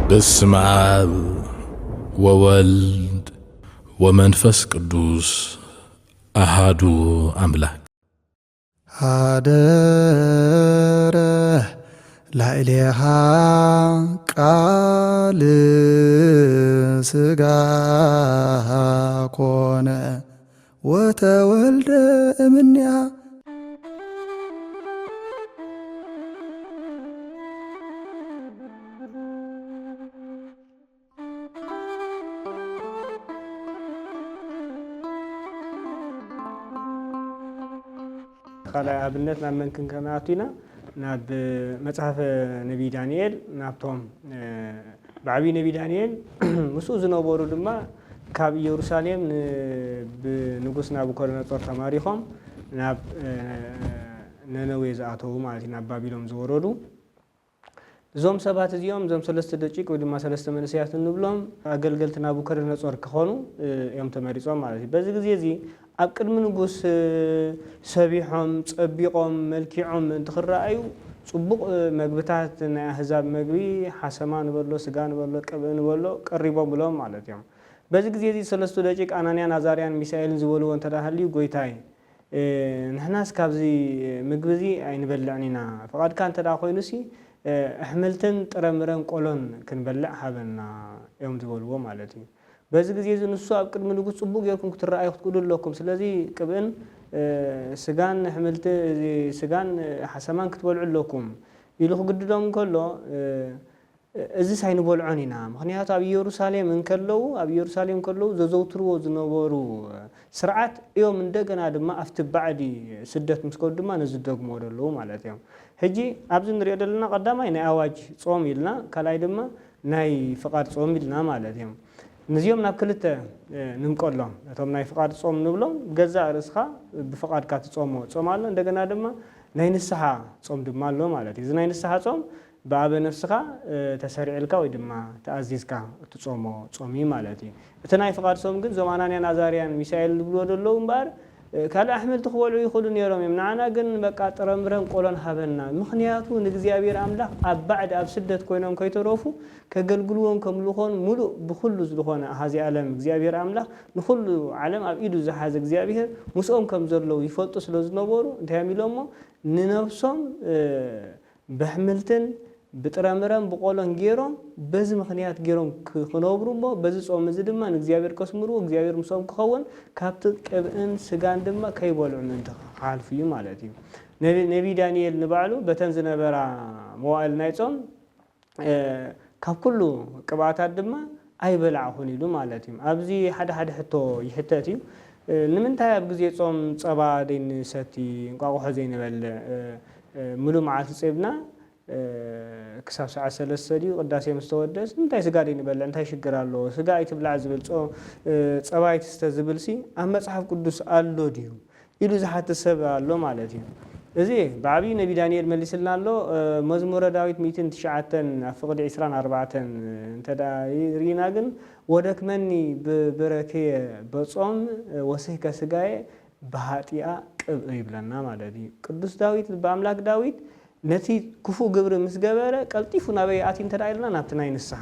በስመ አብ ወወልድ ወመንፈስ ቅዱስ አሃዱ አምላክ። ሀደረ ላዕሌሃ ቃል ሥጋ ኮነ ወተወልደ እምኔሃ። ካልኣይ ኣብነት ናብ መን ክንከነኣቱ ኢና? ናብ መጽሓፈ ነቢይ ዳንኤል፣ ናብቶም፣ እ፣ ብዓብዪ ነቢይ ዳንኤል ምስኡ ዝነበሩ ድማ ካብ ኢየሩሳሌም ን-፣ ብንጉስ ናቡከደነጾር ተማሪኾም ናብ፣ እ፣ ነነዌ ዝኣተዉ ማለት እዩ፣ ናብ ባቢሎን ዝወረዱ። እዞም ሰባት እዚኦም፣ እዞም ሰለስተ ደቂቅ ወይ ድማ ሰለስተ መንእሰያት እንብሎም ኣገልገልቲ ናቡከደነጾር ክኾኑ፣ እ፣ እዮም ተመሪጾም ማለት እዩ። በዚ ግዜ እዚ ኣብ ቅድሚ ንጉስ፣ እ፣ ሰቢሖም፣ ጸቢቖም፣ መልኪዖም ምእንቲ ክረኣዩ ጽቡቕ፣ እ፣ መግብታት፣ ናይ ኣህዛብ መግቢ፣ ሓሰማ ንበሎ፣ ስጋ ንበሎ፣ ቅብኢ ንበሎ ቀሪቦምሎም ማለት እዮም። በዚ ግዜ እዚ ሰለስቱ ደቂቅ ኣናንያን ኣዛርያን ሚሳኤልን ዝበልዎ እንተ ደኣ ሃልዩ፣ ጎይታይ፣ እ፣ ንሕናስ ካብዚ ምግቢ እዚ ኣይንበልዕን ኢና። ፍቓድካ እንተ ደኣ ኮይኑሲ፣ እ፣ ኣሕምልትን ጥረምረን ቆሎን ክንበልዕ ሃበና እዮም ዝበልዎ ማለት እዩ። በዚ ግዜ እዚ ንሱ ኣብ ቅድሚ ንጉስ ጽቡቕ ጌርኩም ክትረኣዩ ክትክእሉ ኣለኩም። ስለዚ ቅብእን፣ እ፣ ስጋን ኣሕምልቲ፣ እዚ ስጋን፣ እ፣ ሓሰማን ክትበልዑ ኣለኩም ኢሉ ክግድዶም እንከሎ፣ እ፣ እዝስ ኣይንበልዖን ኢና። ምኽንያቱ ኣብ ኢየሩሳሌም እንከለዉ፣ ኣብ ኢየሩሳሌም እንከለዉ ዘዘውትርዎ ዝነበሩ ስርዓት እዮም። እንደገና ድማ ኣብቲ ባዕዲ ስደት ምስ ከዱ ድማ ነዚ ደግምዎ ዘለዉ ማለት እዮም። ሕጂ ኣብዚ ንሪኦ ዘለና ቀዳማይ ናይ ኣዋጅ ጾም ኢልና፣ ካልኣይ ድማ ናይ ፍቓድ ጾም ኢልና ማለት እዮም። ነዚኦም ናብ ክልተ፣ እ፣ ንምቀሎም። እቶም ናይ ፍቓድ ጾም ንብሎም፣ ገዛእ ርእስኻ ብፍቓድካ ትጾሞ ጾም ኣሎ። እንደገና ድማ ናይ ንስሓ ጾም ድማ ኣሎ ማለት እዩ። እዚ ናይ ንስሓ ጾም ብኣበ ነፍስኻ፣ እ፣ ተሰሪዕልካ ወይ ድማ ተኣዚዝካ እትጾሞ ጾም እዩ ማለት እዩ። እቲ ናይ ፍቓድ ጾም ግን እዞም ኣናንያን ኣዛርያን ሚሳኤልን ዝብልዎ ዘለዉ እምበኣር፣ እ፣ ካልእ ኣሕምልቲ ክበልዑ ይኽእሉ ነይሮም እዮም። ንዓና ግን በቃ ጥረምረን ቆሎን ሃበና። ምኽንያቱ ንእግዚኣብሔር ኣምላኽ ኣብ ባዕዲ ኣብ ስደት ኮይኖም ከይተረፉ ከገልግልዎም ከም ልኾን ምሉእ ብኹሉ ዝኾነ ኣሃዚ ዓለም እግዚኣብሔር ኣምላኽ ንኹሉ ዓለም ኣብ ኢዱ ዝሓዘ እግዚኣብሔር ምስኦም ከም ዘለዉ ይፈልጡ ስለ ዝነበሩ እንታይ እዮም ኢሎሞ? ንነፍሶም፣ እ፣ በሕምልትን ብጥረምረን ብቆሎን ገይሮም በዚ ምኽንያት ገይሮም ክ-፣ ክነብሩ እሞ በዚ ጾም እዚ ድማ ንእግዚኣብሔር ከስምርዎ እግዚኣብሔር ምስኦም ክኸውን ካብቲ ቅብእን ስጋን ድማ ከይበልዑ ምእንቲ ክሓልፉ እዩ ማለት እዩ። ነቢ-፣ ነቢይ ዳንኤል ንባዕሉ በተን ዝነበራ መዋእል ናይ ጾም፣ እ፣ ካብ ኩሉ ቅብኣታት ድማ ኣይበላዕኹን ኢሉ ማለት እዩ። ኣብዚ ሓደ ሓደ ሕቶ ይሕተት እዩ። እ፣ ንምንታይ ኣብ ግዜ ጾም ጸባ ዘይንሰቲ፣ እንቋቑሖ ዘይንበልዕ፣ እ፣ እ፣ ምሉእ መዓልቲ ጼብና፣ እ፣ ክሳብ ሰዓት ሰለስተ ድዩ ቅዳሴ ምስ ተወደስ፣ ንምንታይ ስጋ ዘይንበልዕ፣ እንታይ ሽግር ኣለዎ? ስጋ ኣይትብላዕ ዝብል፣ ጾ-፣ እ፣ ጸባ ኣይትስተ ዝብልሲ ኣብ መጽሓፍ ቅዱስ ኣሎ ድዩ? ኢሉ ዝሓትት ሰብ ኣሎ ማለት እዩ። እዚ ብዓብዪ ነቢ ዳንኤል መሊስልና ኣሎ። እ፣ መዝሙረ ዳዊት ሚእትን ትሽዓተን ኣብ ፍቕዲ ዒስራን ኣርባዕተን እንተ ደኣ ይ-፣ ርኢና ግን፣ "ወደክመኒ ብብረክየ በጾም ወስህከ ስጋየ ብሃጢኣ ቅብእ" ይብለና ማለት እዩ። ቅዱስ ዳዊት፣ ልበ ኣምላክ ዳዊት፣ ነቲ ክፉእ ግብሪ ምስ ገበረ፣ ቀልጢፉ ናበይ ኣትዩ እንተ ደኣ ኢልና፣ ናብቲ ናይ ንስሓ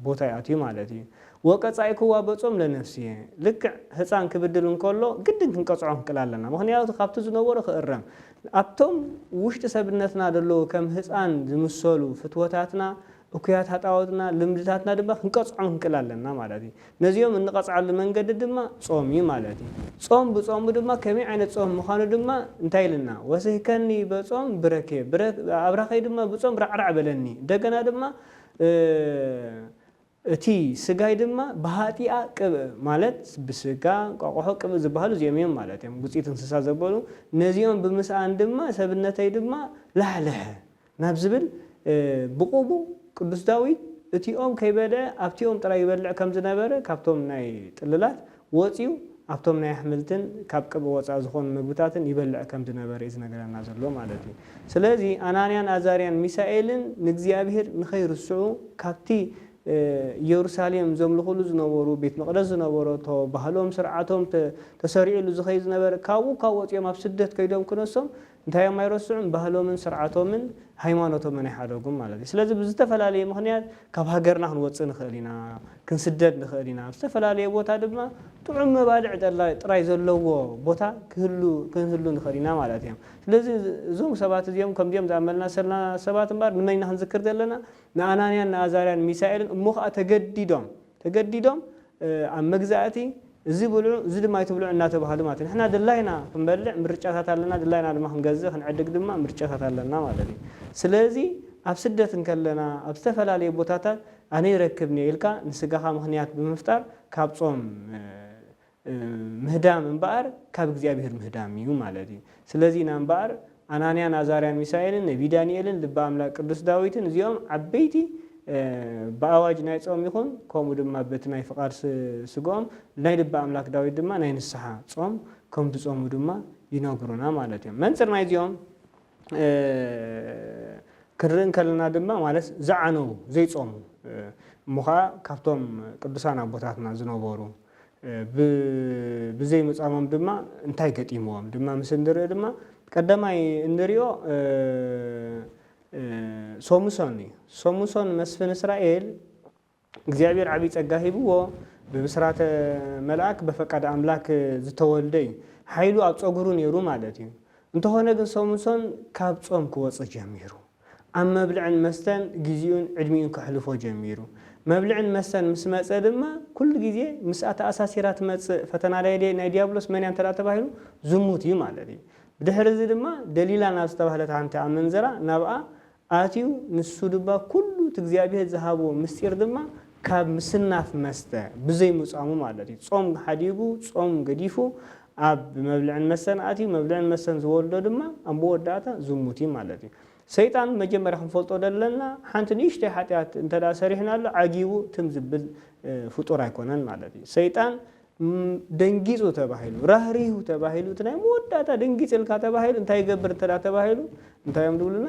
ቦታ እዩ ኣትዩ ማለት እዩ። "ወቀጻእክዋ በጾም ለነፍስየ"፣ ልክዕ ህጻን ክብድል እንከሎ፣ ግድን ክንቀጽዖ ክንክእል ኣለና። ምኽንያቱ፣ ካብቲ ዝነበሮ ክእረም፣ ኣብቶም ውሽጢ ሰብነትና ዘለዉ ከም ህጻን ዝምሰሉ ፍትወታትና፣ እኩያት ሃጣወትና፣ ልምድታትና ድማ ክንቀጽዖም ክንክእል ኣለና ማለት እዩ። ነዚኦም እንቐጽዓሉ መንገዲ ድማ ጾም እዩ ማለት እዩ። ጾም ብጾሙ ድማ ከመይ ዓይነት ጾም ምዃኑ ድማ እንታይ ኢልና? "ወስህከኒ በጾም ብረኬ፣ ብረ-፣ ኣብራኸይ ድማ ብጾም ራዕራዕ በለኒ።" እንደገና ድማ፣ እ፣ እቲ ስጋይ ድማ ብሃጢኣ ቅብእ፣ ማለት ብስጋ፣ እንቋቑሖ፣ ቅብእ ዝበሃሉ እዚኦም እዮም ማለት እዮም። ውጽኢት እንስሳ ዘበሉ፣ ነዚኦም ብምስኣን ድማ ሰብነተይ ድማ ላሕልሐ። ናብ ዝብል፣ እ፣ ብቑቡ ቅዱስ ዳዊት እቲኦም ከይበልዐ ኣብቲኦም ጥራይ ይበልዕ ከም ዝነበረ፣ ካብቶም ናይ ጥልላት ወጺኡ ኣብቶም ናይ ኣሕምልትን ካብ ቅብእ ወጻኢ ዝኾኑ ምግብታትን ይበልዕ ከም ዝነበረ እዩ ዝነግረና ዘሎ ማለት እዩ። ስለዚ ኣናንያን ኣዛርያን ሚሳኤልን ንእግዚኣብሔር ንኸይርስዑ ካብቲ፣ እ፣ ኢየሩሳሌም ዘምልኹሉ ዝነበሩ፣ ቤት መቕደስ ዝነበረቶ፣ ባህሎም ስርዓቶም ተ-፣ ተሰሪዑሉ ዝኸይድ ዝነበረ፣ ካብኡ ካብ ወጺኦም ኣብ ስደት ከይዶም ክነሶም እንታይ እዮም ኣይረስዑን? ባህሎምን ስርዓቶምን ሃይማኖቶምን ኣይሓደጉን ማለት እዩ። ስለዚ ብዝተፈላለየ ምኽንያት ካብ ሃገርና ክንወፅእ ንኽእል ኢና፣ ክንስደድ ንኽእል ኢና። ኣብ ዝተፈላለየ ቦታ ድማ ጥዑም መባልዕ ጥራይ ዘለዎ ቦታ ክህሉ ክንህሉ ንኽእል ኢና ማለት እዮም። ስለዚ እዞም ሰባት እዚኦም ከምዚኦም ዝኣመልና ሰልና ሰባት እምበር ንመን ኢና ክንዝክር ዘለና? ንኣናንያን ንኣዛርያን ሚሳኤልን እሞ ከዓ ተገዲዶም ተገዲዶም ኣብ መግዛእቲ እዚ ብልዑ እዚ ድማ ኣይትብልዑ እናተባሃሉ ማለት ንሕና ድላይና ክንበልዕ ምርጫታት ኣለና፣ ድላይና ድማ ክንገዝእ ክንዕድግ ድማ ምርጫታት ኣለና ማለት እዩ። ስለዚ ኣብ ስደት እንከለና ኣብ ዝተፈላለዩ ቦታታት ኣነ ይረክብኒ ኢልካ ንስጋኻ ምኽንያት ብምፍጣር ካብ ጾም ምህዳም እምበኣር ካብ እግዚኣብሔር ምህዳም እዩ ማለት እዩ። ስለዚ ኢና እምበኣር ኣናንያን ኣዛርያን ሚሳኤልን ነቢ ዳንኤልን ልበ ኣምላክ ቅዱስ ዳዊትን እዚኦም ዓበይቲ ብኣዋጅ ናይ ጾም ይኹን ከምኡ ድማ በቲ ናይ ፍቓድ ስግኦም ናይ ልበ ኣምላክ ዳዊት ድማ ናይ ንስሓ ጾም ከም ዝጾሙ ድማ ይነግሩና ማለት እዮም። መንጽር ናይዚኦም ክንርኢ እንከለና ድማ ማለት ዝዓነው ዘይጾሙ እሞ ኸዓ ካብቶም ቅዱሳን ኣቦታትና ዝነበሩ ብዘይ ምጻሞም ድማ እንታይ ገጢምዎም ድማ ምስ እንርኢ ድማ ቀዳማይ እንሪኦ ሶምሶን እዩ። ሶምሶን መስፍን እስራኤል እግዚኣብሔር ዓብዪ ጸጋ ሂብዎ ብብስራተ መልኣክ በፈቃድ ኣምላክ ዝተወልደ እዩ። ሓይሉ ኣብ ጸጉሩ ነይሩ ማለት እዩ። እንተኾነ ግን ሶምሶን ካብ ጾም ክወጽእ ጀሚሩ ኣብ መብልዕን መስተን ግዜኡን ዕድሚኡን ከሕልፎ ጀሚሩ። መብልዕን መስተን ምስ መጸ ድማ ኩሉ ግዜ ምስኣ ተኣሳሲራ ትመጽእ ፈተና ናይ ዲ- ናይ ዲያብሎስ መን እያ እንተ ተባሂሉ ዝሙት እዩ ማለት እዩ። ብድሕሪ እዚ ድማ ደሊላ ናብ ዝተባህለት ሓንቲ ኣመንዝራ ናብኣ ኣትዩ ንሱ ድማ ኩሉ እቲ እግዚኣብሔር ዝሃቦ ምስጢር ድማ ካብ ምስናፍ መስተ ብዘይ ምጻሙ ማለት እዩ። ጾም ሓዲጉ ጾም ገዲፉ ኣብ መብልዕን መስተን ኣትዩ መብልዕን መስተን ዝወልዶ ድማ ኣብ መወዳእታ ዝሙት እዩ ማለት እዩ። ሰይጣን መጀመርያ ክንፈልጦ ዘለና ሓንቲ ንእሽተይ ሓጢኣት እንተ ደኣ ሰሪሕናሉ ዓጊቡ ትም ዝብል ፍጡር ኣይኮነን ማለት እዩ። ሰይጣን ደንጊጹ ተባሂሉ ራህሪሁ ተባሂሉ እቲ ናይ መወዳእታ ደንጊጽ ኢልካ ተባሂሉ እንታይ ይገብር እንተ ተባሂሉ እንታይ እዮም ዝብሉና?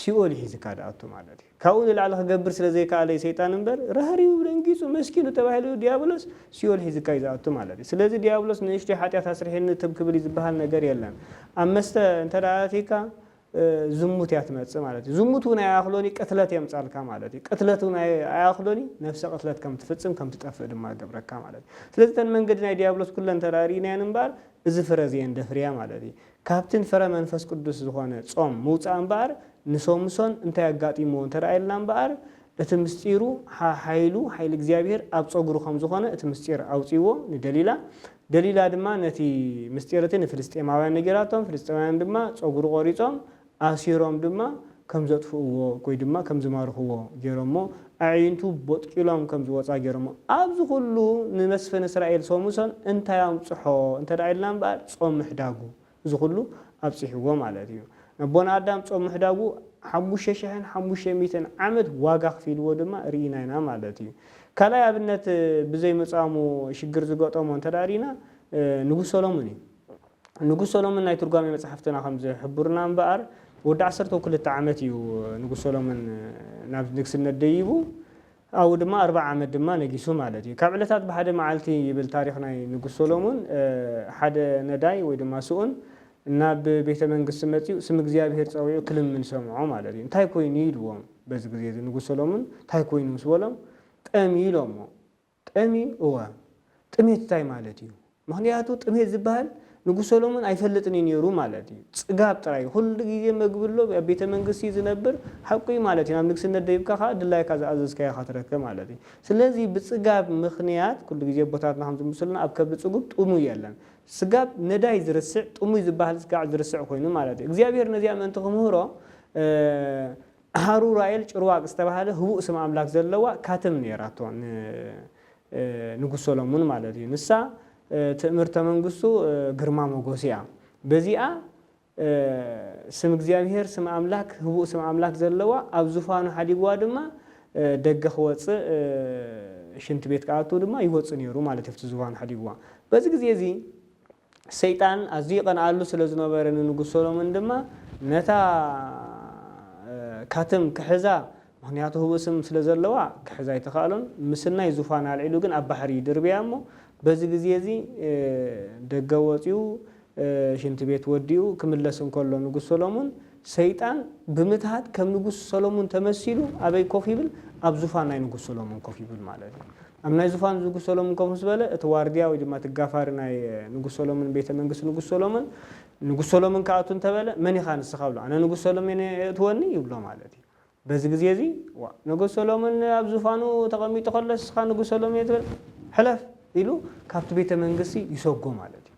ሲኦል ይሒዝካ ዝኣቱ ማለት እዩ። ካብኡ ንላዕሊ ክገብር ስለ ዘይከኣለ እዩ ሰይጣን እምበር ራህሪሁ ደንጊጹ መስኪኑ ተባሂሉ ዲያብሎስ ሲኦል ሒዝካ እዩ ዝኣቱ ማለት እዩ። ስለዚ ዲያብሎስ ንእሽተይ ሓጢኣት ኣስሪሕኒ ትም ክብል እዩ ዝበሃል ነገር የለን። ኣብ መስተ እንተ ደኣ ኣቲካ ዝሙት እያ ትመጽእ ማለት እዩ። ዝሙት እውን ኣይኣኽሎኒ ቅትለት የምጻልካ ማለት እዩ። ቅትለት እውን ኣይ- ኣይኣኽሎኒ ነፍሰ ቅትለት ከም ትፍጽም ከም ትጠፍእ ድማ ይገብረካ ማለት እዩ። ስለዚ እተን መንገዲ ናይ ዲያብሎስ ኩለን ተራእሪናየን እምበኣር እዚ ፍረ እዚኤን ደፍርያ ማለት እዩ። ካብቲ ፍረ መንፈስ ቅዱስ ዝኾነ ጾም ምውጻእ እምበኣር ንሶምሶን እንታይ ኣጋጢምዎ እንተ ኢልና እምበኣር እቲ ምስጢሩ ሓ- ሓይሉ ሓይሊ እግዚኣብሔር ኣብ ጸጉሩ ከም ዝኾነ እቲ ምስጢር ኣውጺዎ ንደሊላ። ደሊላ ድማ ነቲ ምስጢር እቲ ንፍልስጤማውያን ነጊራቶም። ፍልስጤማውያን ድማ ጸጉሩ ቆሪጾም ኣሲሮም ድማ ከም ዘጥፍእዎ ወይ ድማ ከም ዝማርኽዎ ገይሮሞ ኣዒንቱ ቦጥቂሎም ከም ዝወጻ ገይሮሞ ኣብዚ ኩሉ ንመስፍን እስራኤል ሶምሶን እንታይ ኣምጽሖ እንተ ኢልና እምበኣር ጾም ምሕዳጉ እዚ ኩሉ ኣብጺሕዎ ማለት እዩ። ነቦና ኣዳም ጾም ምሕዳጉ ሓሙሽተ ሽሕን ሓሙሽተ ሚእትን ዓመት ዋጋ ክፊልዎ ድማ ርኢና ኢና ማለት እዩ። ካልኣይ ኣብነት ብዘይ ምጻሙ ሽግር ዝገጠሞ እንተ ርኢና ንጉስ ሰሎሞን እዩ። ንጉስ ሰሎሞን ናይ ትርጓሜ መጽሓፍትና ከም ዝሕብሩና እምበኣር ወዲ ዓሰርተ ክልተ ዓመት እዩ ንጉስ ሰሎሞን ናብ ንግስነት ደይቡ ኣብኡ ድማ ኣርብዓ ዓመት ድማ ነጊሱ ማለት እዩ። ካብ ዕለታት ብሓደ መዓልቲ ይብል ታሪኽ ናይ ንጉስ ሰሎሞን ሓደ ነዳይ ወይ ድማ ስኡን ናብ ቤተ መንግስቲ መጺኡ ስም እግዚኣብሔር ጸዊዑ ክልምን ሰምዖ ማለት እዩ። እንታይ ኮይኑ ኢልዎም በዚ ግዜ እዚ ንጉስ ሰሎሞን እንታይ ኮይኑ ምስ በሎም ጠምዩ ኢሎሞ። ጠምዩ እወ ጥሜት እንታይ ማለት እዩ? ምኽንያቱ ጥሜት ዝበሃል ንጉስ ሰሎሞን ኣይፈልጥን እዩ ነይሩ ማለት እዩ። ጽጋብ ጥራይ ኩሉ ግዜ መግቢ ኣሎ ኣብ ቤተ መንግስቲ ዝነብር ሓቁ እዩ ማለት እዩ። ናብ ንግስነት ደይብካ ከዓ ድላይካ ዝኣዘዝካዮ ኢኻ ትረክብ ማለት እዩ። ስለዚ ብጽጋብ ምኽንያት ኩሉ ግዜ ኣቦታትና ከም ዝምስሉና ኣብ ከብዲ ጽጉብ ጥሙይ የለን። ስጋብ ነዳይ ዝርስዕ ጥሙይ ዝበሃል ስጋዕ ዝርስዕ ኮይኑ ማለት እዩ። እግዚኣብሔር ነዚኣ ምእንቲ ክምህሮ ሃሩ ራኤል ጭርዋቅ ዝተባህለ ህቡእ ስም ኣምላክ ዘለዋ ካትም ነይራቶ ንጉስ ሰሎሙን ማለት እዩ። ንሳ ትእምርተ መንግስቱ ግርማ ሞጎስ እያ። በዚኣ ስም እግዚኣብሔር ስም ኣምላክ ህቡእ ስም ኣምላክ ዘለዋ ኣብ ዙፋኑ ሓዲግዋ ድማ ደገ ክወፅእ ሽንቲ ቤት ክኣቱ ድማ ይወፅእ ነይሩ ማለት እዩ። ኣብቲ ዙፋኑ ሓዲግዋ በዚ ግዜ እዚ ሰይጣን ኣዝዩ ይቐንኣሉ ስለ ዝነበረ ንንጉስ ሰሎሞን ድማ ነታ ካትም ክሕዛ ምኽንያቱ ህቡእ ስም ስለ ዘለዋ ክሕዛ ኣይተኻእሎን። ምስናይ ዙፋን ኣልዒሉ ግን ኣብ ባሕሪ ይድርብያ እሞ በዚ ግዜ እዚ ደገ ወፂኡ ሽንቲ ቤት ወዲኡ ክምለስ እንከሎ ንጉስ ሰሎሙን ሰይጣን ብምትሃት ከም ንጉስ ሰሎሙን ተመሲሉ ኣበይ ኮፍ ይብል? ኣብ ዙፋን ናይ ንጉስ ሰሎሙን ኮፍ ይብል ማለት እዩ። ኣብ ናይ ዙፋን ንጉስ ሰሎሙን ኮፍ ምስ በለ እቲ ዋርድያ ወይ ድማ እቲ ጋፋሪ ናይ ንጉስ ሰሎሙን ቤተ መንግስቲ ንጉስ ሰሎሙን ንጉስ ሰሎሙን ክኣቱ እንተበለ መን ኢኻ ንስኻ ብሎ ኣነ ንጉስ ሰሎሙን እየ እትወኒ ይብሎ ማለት እዩ። በዚ ግዜ እዚ ንጉስ ሰሎሙን ኣብ ዙፋኑ ተቐሚጡ ከሎ ንስኻ ንጉስ ሰሎሙን እየ ትብል ሕለፍ ኢሉ ካብቲ ቤተ መንግስቲ ይሰጎ ማለት እዩ።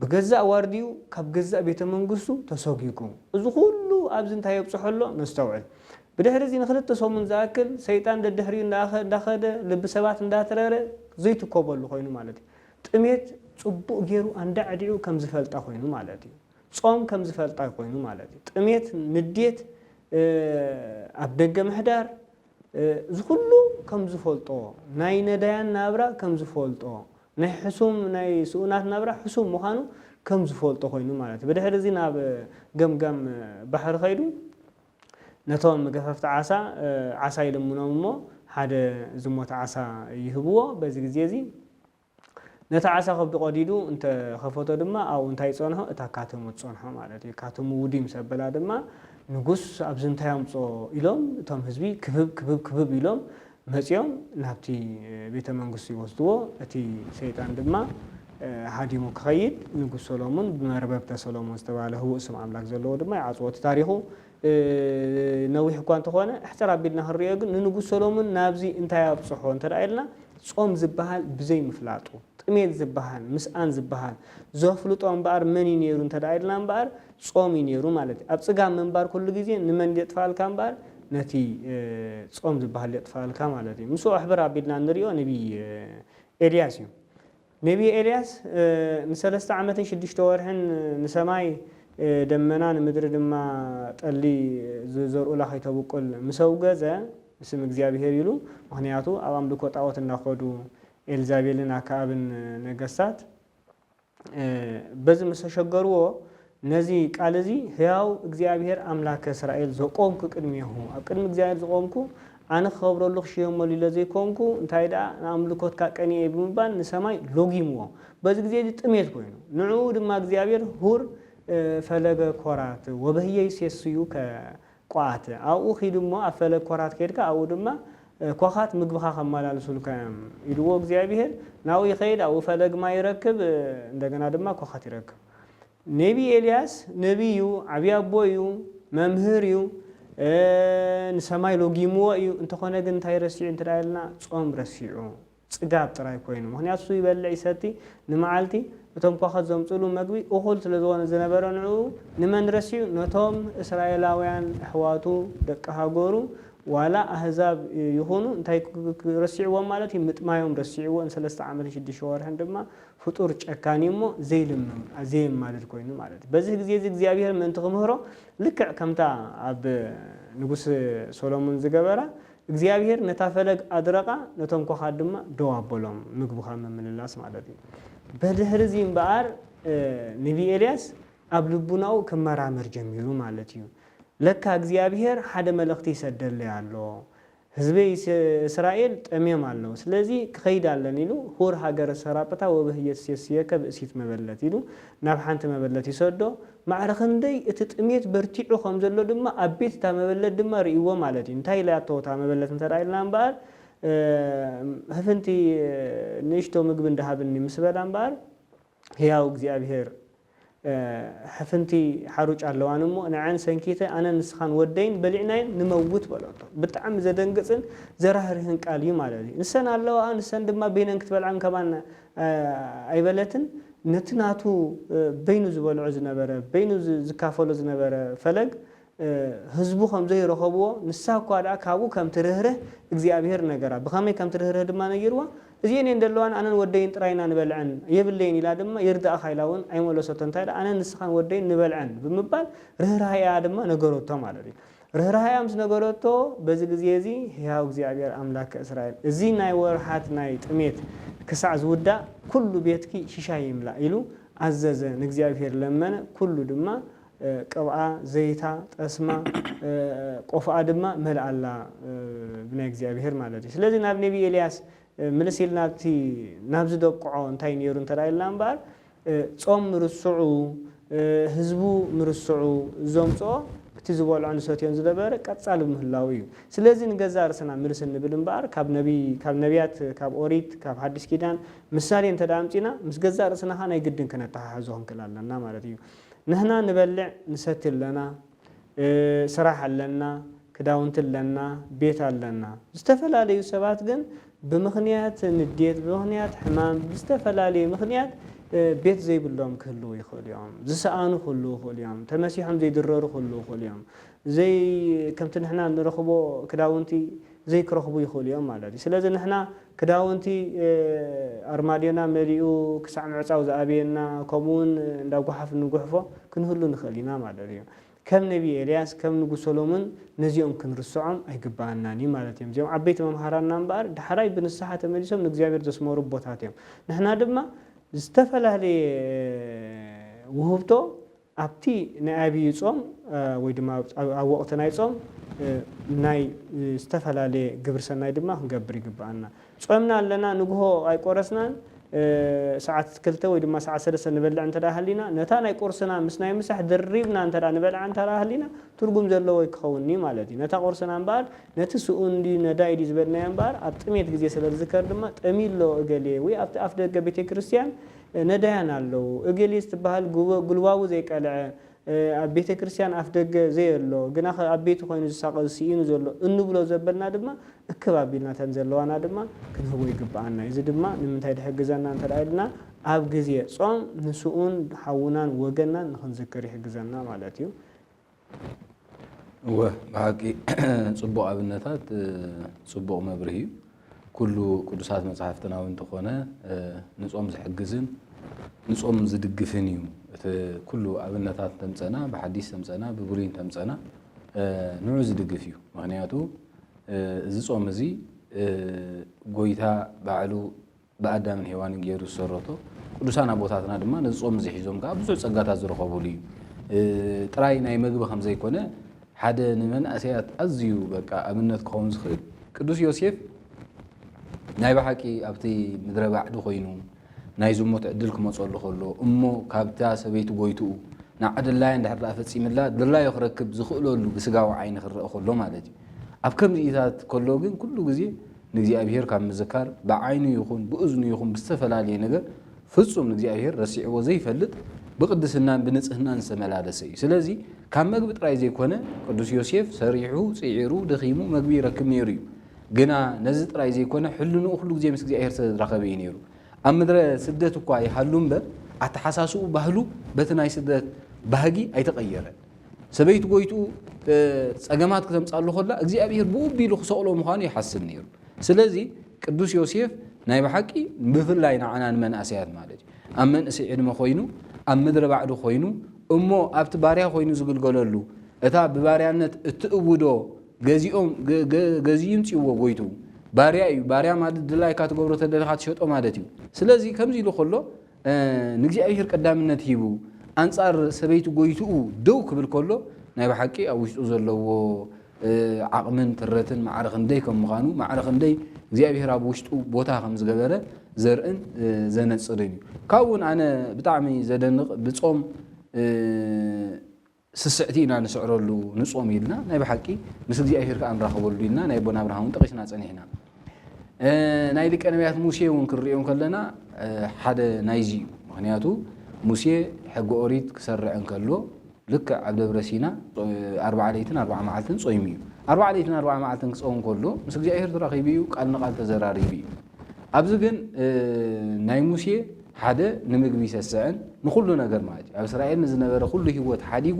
ብገዛእ ዋርድዩ ካብ ገዛእ ቤተ መንግስቱ ተሰጒጉ። እዚ ኩሉ ኣብዚ እንታይ የብጽሖ ኣሎ ነስተውዕል። ብድሕሪ እዚ ንክልተ ሰሙን ዝኣክል ሰይጣን ደድሕሪኡ እንዳኸ- እንዳኸደ ልቢ ሰባት እንዳትረረ ዘይትኮበሉ ኮይኑ ማለት እዩ። ጥሜት ጽቡቕ ገይሩ ኣንዳዕዲዑ ከም ዝፈልጣ ኮይኑ ማለት እዩ። ጾም ከም ዝፈልጣ ኮይኑ ማለት እዩ። ጥሜት፣ ንዴት፣ ኣብ ደገ ምሕዳር፣ እዚ ኩሉ ከም ዝፈልጦ፣ ናይ ነዳያን ናብራ ከም ዝፈልጦ፣ ናይ ሕሱም ናይ ስኡናት ናብራ ሕሱም ምዃኑ ከም ዝፈልጦ ኮይኑ ማለት እዩ። ብድሕሪ እዚ ናብ ገምጋም ባሕሪ ከይዱ ነቶም ገፈፍቲ ዓሳ ዓሳ ይልምኖም እሞ ሓደ ዝሞተ ዓሳ ይህብዎ። በዚ ግዜ እዚ ነቲ ዓሳ ከብዱ ቀዲዱ እንተ ኸፈቶ ድማ ኣብኡ እንታይ ጸንሖ? እታ ካትሙ ትጸንሖ ማለት እዩ። ካትሙ ውዲ ምስ ኣበላ ድማ ንጉስ ኣብዚ እንታይ ኣምጾ ኢሎም እቶም ህዝቢ ክብብ ክብብ ክብብ ኢሎም መጺኦም ናብቲ ቤተ መንግስቱ ይወስድዎ። እቲ ሰይጣን ድማ ሃዲሙ ክኸይድ ንጉስ ሰሎሙን ብመርበብተ ሰሎሙን ዝተባህለ ህቡእ ስም ኣምላክ ዘለዎ ድማ ይዓጽዎ። እቲ ታሪኹ ነዊሕ እኳ እንተኾነ ሕጽር ኣቢልና ክንሪኦ ግን ንንጉስ ሰሎሙን ናብዚ እንታይ ኣብጽሖ እንተ ኢልና ጾም ዝበሃል ብዘይ ምፍላጡ ጥሜት ዝበሃል ምስኣን ዝበሃል ዘፍልጦ እምበኣር መን እዩ ነይሩ እንተ ኢልና እምበኣር ጾም እዩ ነይሩ ማለት እዩ። ኣብ ጽጋብ ምንባር ኩሉ ግዜ ንመን የጥፋልካ እምበኣር ነቲ ጾም ዝበሃል የጥፋልካ ማለት እዩ። ምስኡ ኣሕብር ኣቢልና ንሪኦ ነቢ ኤልያስ እዩ። ነቢ ኤልያስ ንሰለስተ ዓመትን ሽዱሽተ ወርሕን ንሰማይ ደመና ንምድሪ ድማ ጠሊ ዝዘርኡላ ከይተብቁል ምስ ኣውገዘ ስም እግዚኣብሄር ኢሉ። ምኽንያቱ ኣብ ኣምልኮ ጣዖት እናኸዱ ኤልዛቤልን ኣክኣብን ነገስታት በዚ ምስ ተሸገርዎ ነዚ ቃል እዚ ህያው እግዚኣብሄር ኣምላከ እስራኤል ዘቆምኩ ቅድሜሁ ኣብ ቅድሚ እግዚኣብሄር ዝቆምኩ ኣነ ክኸብረሉ ክሽየመሉ ኢለ ዘይኮንኩ እንታይ ደኣ ንኣምልኮትካ ቀኒኤ ብምባል ንሰማይ ሎጊምዎ። በዚ ግዜ እዚ ጥሜት ኮይኑ ንዕኡ ድማ እግዚኣብሄር ሁር ፈለገ ኮራት ወበህየ ይሴስዩ ከ ቋት ኣብኡ ኺድ እሞ ኣብ ፈለግ ኮራት ከይድካ ኣብኡ ድማ ኮኻት ምግብኻ ከማላልሱልካ እዮም ኢልዎ እግዚኣብሄር። ናብኡ ይኸይድ ኣብኡ ፈለግ ማይ ይረክብ እንደገና ድማ ኮኻት ይረክብ። ነቢ ኤልያስ ነቢ እዩ፣ ዓብዪ ኣቦ እዩ፣ መምህር እዩ፣ ንሰማይ ሎጊምዎ እዩ። እንተኾነ ግን እንታይ ረሲዑ እንተ ኢልና ጾም ረሲዑ። ጽጋብ ጥራይ ኮይኑ ምኽንያቱ እሱ ይበልዕ ይሰቲ ንመዓልቲ እቶም ኳኸት ዘምጽሉ መግቢ እኹል ስለ ዝኾነ ዝነበረ ንዕኡ ንመን ረሲዑ ነቶም እስራኤላውያን ኣሕዋቱ ደቂ ሃገሩ ዋላ ኣህዛብ ይኹኑ እንታይ ረሲዕዎም ማለት እዩ ምጥማዮም ረሲዕዎ ንሰለስተ ዓመትን ሽዱሽተ ወርሕን ድማ ፍጡር ጨካን እሞ ዘይልምም ዘየማልድ ኮይኑ ማለት እዩ በዚ ግዜ እዚ እግዚኣብሔር ምእንቲ ክምህሮ ልክዕ ከምታ ኣብ ንጉስ ሶሎሙን ዝገበራ እግዚኣብሔር ነታ ፈለግ ኣድረቓ ነቶም ኮኻት ድማ ደው ኣበሎም ምግብኻ ምምልላስ ማለት እዩ። በድሕሪ እዚ እምበኣር ነቢ ኤልያስ ኣብ ልቡናኡ ክመራመር ጀሚሩ ማለት እዩ። ለካ እግዚኣብሔር ሓደ መልእኽቲ ይሰደለይ ኣሎ። ህዝበይ እስራኤል ጠምዮም ኣለዉ። ስለዚ ክኸይድ ኣለኒ ኢሉ ሁር ሃገረ ሰራጵታ ወበህየት ሴስየከ ብእሲት መበለት ኢሉ ናብ ሓንቲ መበለት ይሰዶ። ማዕረ ክንደይ እቲ ጥሜት በርቲዑ ከም ዘሎ ድማ ኣብ ቤት እታ መበለት ድማ ርእይዎ ማለት እዩ። እንታይ ኢላቶ እታ መበለት እንተ ኢልና እምበኣር፣ ህፍንቲ ንእሽቶ ምግቢ እንዳሃብኒ ምስ በላ እምበኣር፣ ህያው እግዚኣብሔር፣ ሕፍንቲ ሓሩጭ ኣለዋን እሞ፣ ንዐን ሰንኪተ ኣነን ንስኻን ወደይን በሊዕናየን ንመውት በለቶ። ብጣዕሚ ዘደንግጽን ዘራህርህን ቃል እዩ ማለት እዩ። ንሰን ኣለዋ፣ ንሰን ድማ በይነን ክትበልዓን ከማን ኣይበለትን። ነቲ ናቱ በይኑ ዝበልዖ ዝነበረ በይኑ ዝካፈሎ ዝነበረ ፈለግ ህዝቡ ከም ዘይረኸብዎ ንሳ እኳ ደኣ ካብኡ ከም ትርህርህ እግዚኣብሄር ነገራ። ብኸመይ ከም ትርህርህ ድማ ነጊርዋ። እዚኤን እየን ዘለዋን ኣነን ወደይን ጥራይና ንበልዐን የብለይን ኢላ ድማ ይርዳእኻ ኢላ እውን ኣይመለሰቶ። እንታይ ደኣ ኣነን ንስኻን ወደይን ንበልዐን ብምባል ርህራሄኣ ድማ ነገረቶ ማለት እዩ። ርህራሄኣ ምስ ነገረቶ በዚ ግዜ እዚ ህያው እግዚኣብሔር ኣምላክ እስራኤል እዚ ናይ ወርሓት ናይ ጥሜት ክሳዕ ዝውዳእ ኩሉ ቤትኪ ሽሻይ ይምላእ ኢሉ ኣዘዘ፣ ንእግዚኣብሔር ለመነ፣ ኩሉ ድማ ቅብኣ፣ ዘይታ፣ ጠስማ፣ ቆፍኣ ድማ መልኣላ ብናይ እግዚኣብሔር ማለት እዩ። ስለዚ ናብ ነቢ ኤልያስ ምልስ ኢልና እቲ ናብዚ ደብቅዖ እንታይ ነይሩ እንተ ኢልና እምበኣር ጾም ምርስዑ፣ ህዝቡ ምርስዑ ዘምጽኦ፣ እቲ ዝበልዖን ዝሰትዮን ዝነበረ ቀጻሊ ምህላው እዩ። ስለዚ ንገዛእ ርእስና ምልስ እንብል እምበኣር፣ ካብ ነቢ-፣ ካብ ነቢያት፣ ካብ ኦሪት፣ ካብ ሓድሽ ኪዳን ምሳሌ እንተ ደኣ ኣምጺና፣ ምስ ገዛእ ርእስና ኸኣ ናይ ግድን ክነተሓሕዞ ክንክእል ኣለና ማለት እዩ። ንሕና ንበልዕ ንሰቲ ኣለና፣ ስራሕ ኣለና፣ ክዳውንቲ ኣለና፣ ቤት ኣለና። ዝተፈላለዩ ሰባት ግን ብምኽንያት ንዴት፣ ብምኽንያት ሕማም፣ ብዝተፈላለየ ምኽንያት ቤት ዘይብሎም ክህልዉ ይኽእሉ እዮም። ዝሰኣኑ ክህልዉ ይኽእሉ እዮም። ተመሲሖም ዘይድረሩ ክህልዉ ይኽእሉ እዮም። ዘይ-፣ ከምቲ ንሕና ንረኽቦ ክዳውንቲ ዘይክረኽቡ ይኽእሉ እዮም ማለት እዩ። ስለዚ ንሕና ክዳውንቲ ኣርማድዮና መሊኡ ክሳዕ ምዕጻው ዝኣበየና፣ ከምኡ እውን እንዳ ጓሓፍ ንጉሕፎ ክንህሉ ንኽእል ኢና ማለት እዩ። ከም ነቢ ኤልያስ፣ ከም ንጉስ ሰሎሞን ነዚኦም ክንርስዖም ኣይግብኣናን እዩ ማለት እዮም። እዚኦም ዓበይቲ መምሃራንና እምበኣር፣ ዳሕራይ ብንስሓ ተመሊሶም ንእግዚኣብሔር ዘስመሩ ኣቦታት እዮም። ንሕና ድማ ዝተፈላለየ ውህብቶ ኣብቲ ናይ ኣብይ ጾም፣ እ፣ ወይ ድማ ኣብ፣ ኣብ ወቕቲ ናይ ጾም፣ እ፣ ናይ፣ እ፣ ዝተፈላለየ ግብሪ ሰናይ ድማ ክንገብር ይግብኣና። ጾምና ኣለና፣ ንግሆ ኣይቆረስናን፣ እ፣ ሰዓት ክልተ ወይ ድማ ሰዓት ሰለስተ ንበልዕ እንተ ደኣ ሃሊና፣ ነታ ናይ ቁርስና ምስ ናይ ምሳሕ ደሪብና እንተ ደኣ ንበልዓ እንተ ደኣ ሃሊና፣ ትርጉም ዘለዎ ኣይክኸውን'ዩ ማለት እዩ። ነታ ቁርስና እምበኣር፣ ነቲ ስኡን ድዩ ነዳይ ድዩ ዝበልናዮ እምበኣር፣ ኣብ ጥሜት ግዜ ስለ ዝዝከር ድማ፣ ጠምዩ ኣሎ እገሌ፣ ወይ ኣብቲ ኣፍ ደገ ቤተ ክርስቲያን፣ እ፣ ነዳያን ኣለዉ። እገሌ ዝትበሃል ጉበ-፣ ጉልባቡ ዘይቀልዐ፣ እ፣ ኣብ ቤተ ክርስቲያን ኣፍ ደገ ዘየሎ፣ ግና ኸ ኣብ ቤቱ ኮይኑ ዝሳቐ ስኢኑ ዘሎ እንብሎ ዘበልና ድማ፣ እክብ ኣቢልና እተን ዘለዋና ድማ ክንህቦ ይግብኣና። እዚ ድማ ንምንታይ ድሕግዘና እንተ ደኣ ኢልና፣ ኣብ ግዜ ጾም ንስኡን ሓውናን ወገናን ንኽንዝክር ይሕግዘና ማለት እዩ። እወ፣ ብሓቂ ጽቡቕ ኣብነታት፣ እ፣ ጽቡቕ መብርሂ እዩ። ኩሉ ቅዱሳት መጻሕፍትና እውን እንተኾነ፣ እ፣ ንጾም ዝሕግዝን ንጾም ዝድግፍን እዩ። እቲ ኩሉ ኣብነታት ተምጸና፣ ብሓዲስ ተምጸና፣ ብብሉይ ተምጸና፣ እ፣ ንዑ ዝድግፍ እዩ። ምኽንያቱ፣ እ፣ እዚ ጾም እዚ፣ እ፣ ጎይታ ባዕሉ ብኣዳምን ሄዋንን ገይሩ ዝሰረቶ፣ ቅዱሳን ኣቦታትና ድማ ነዚ ጾም እዚ ሒዞም ከኣ ብዙሕ ጸጋታት ዝረኸቡሉ እዩ። እ፣ ጥራይ ናይ መግቢ ከም ዘይኮነ፣ ሓደ ንመንእሰያት ኣዝዩ በቃ ኣብነት ክኸውን ዝኽእል፣ ቅዱስ ዮሴፍ ናይ ብሓቂ ኣብቲ ምድረ ባዕዲ ኮይኑ ናይ ዝሙት ዕድል ክመጸሉ ከሎ፣ እሞ ካብታ ሰበይቲ ጎይትኡ ንዓ ድላያ እንድሕር ደኣ ፈጺምላ፣ ድላዩ ክረክብ ዝኽእለሉ ብስጋዊ ዓይኒ ክረአ ከሎ ማለት እዩ። ኣብ ከምዚኢታት ከሎ ግን ኩሉ ግዜ ንእግዚኣብሔር ካብ ምዝካር፣ ብዓይኑ ይኹን ብእዝኑ ይኹን ብዝተፈላለየ ነገር ፍጹም ንእግዚኣብሔር ረሲዕዎ ዘይፈልጥ፣ ብቅድስናን ብንጽህናን ዝተመላለሰ እዩ። ስለዚ ካብ መግቢ ጥራይ ዘይኮነ፣ ቅዱስ ዮሴፍ ሰሪሑ፣ ጽዒሩ፣ ደኺሙ መግቢ ይረክብ ነይሩ እዩ። ግና ነዚ ጥራይ ዘይኮነ፣ ሕልንኡ ኩሉ ግዜ ምስ እግዚኣብሔር ዝተራኸበ እዩ ነይሩ። ኣብ ምድረ ስደት እኳ ይሃሉ እምበር፣ ኣተሓሳስኡ፣ ባህሉ በቲ ናይ ስደት ባህጊ ኣይተቐየረን። ሰበይቲ ጎይትኡ፣ እ፣ ጸገማት ክተምጻሉ ከላ፣ እግዚኣብሔር ብኡ ኣቢሉ ክሰቕሎ ምዃኑ ይሓስብ ነይሩ። ስለዚ ቅዱስ ዮሴፍ ናይ ብሓቂ ብፍላይ ንዓና ንመንእሰያት ማለት እዩ። ኣብ መንእሰይ ዕድመ ኮይኑ፣ ኣብ ምድረ ባዕዲ ኮይኑ፣ እሞ ኣብቲ ባርያ ኮይኑ ዝግልገለሉ፣ እታ ብባርያነት እትእውዶ ገዚኦም፣ ገ-፣ ገ-፣ ገዚኡ ይምጽእዎ ጎይትኡ። ባርያ እዩ። ባርያ ማለት ድላይካ ትገብሮ ተደሊኻ ትሸጦ ማለት እዩ። ስለዚ ከምዚ ኢሉ ከሎ፣ እ፣ ንእግዚኣብሔር ቀዳምነት ሂቡ ኣንጻር ሰበይቲ ጎይትኡ ደው ክብል ከሎ፣ ናይ ብሓቂ ኣብ ውሽጡ ዘለዎ፣ እ፣ ዓቕምን ትረትን ማዕረ ክንደይ ከም ምዃኑ፣ ማዕረ ክንደይ እግዚኣብሔር ኣብ ውሽጡ ቦታ ከም ዝገበረ ዘርእን፣ እ፣ ዘነጽርን እዩ። ካብኡ እውን ኣነ ብጣዕሚ ዘደንቕ ብጾም፣ እ፣ ስስዕቲ ኢና ንስዕረሉ፣ ንጾም ኢልና ናይ ብሓቂ ምስ እግዚኣብሔር ከኣ ንራኸበሉ ኢልና ናይ ኣቦና ኣብርሃም እውን ጠቒስና ጸኒሕና። እ፣ ናይ ሊቀ ነቢያት ሙሴ እውን ክንርእዮ እንከለና፣ እ፣ ሓደ ናይዚ እዩ። ምኽንያቱ ሙሴ ሕጊ ኦሪት ክሰርዕ እንከሎ ልክዕ ኣብ ደብረ ሲና፣ እ፣ ኣርብዓ ለይትን ኣርብዓ መዓልትን ጾይሙ እዩ። ኣርብዓ ለይትን ኣርብዓ መዓልትን ክጾም እንከሎ ምስ እግዚኣብሔር ተራኺቡ እዩ፣ ቃል ንቃል ተዘራሪቡ እዩ። ኣብዚ ግን፣ እ፣ ናይ ሙሴ ሓደ ንምግቢ ይሰስዕን ንኹሉ ነገር ማለት እዩ። ኣብ እስራኤል ንዝነበረ ኩሉ ህይወት ሓዲጉ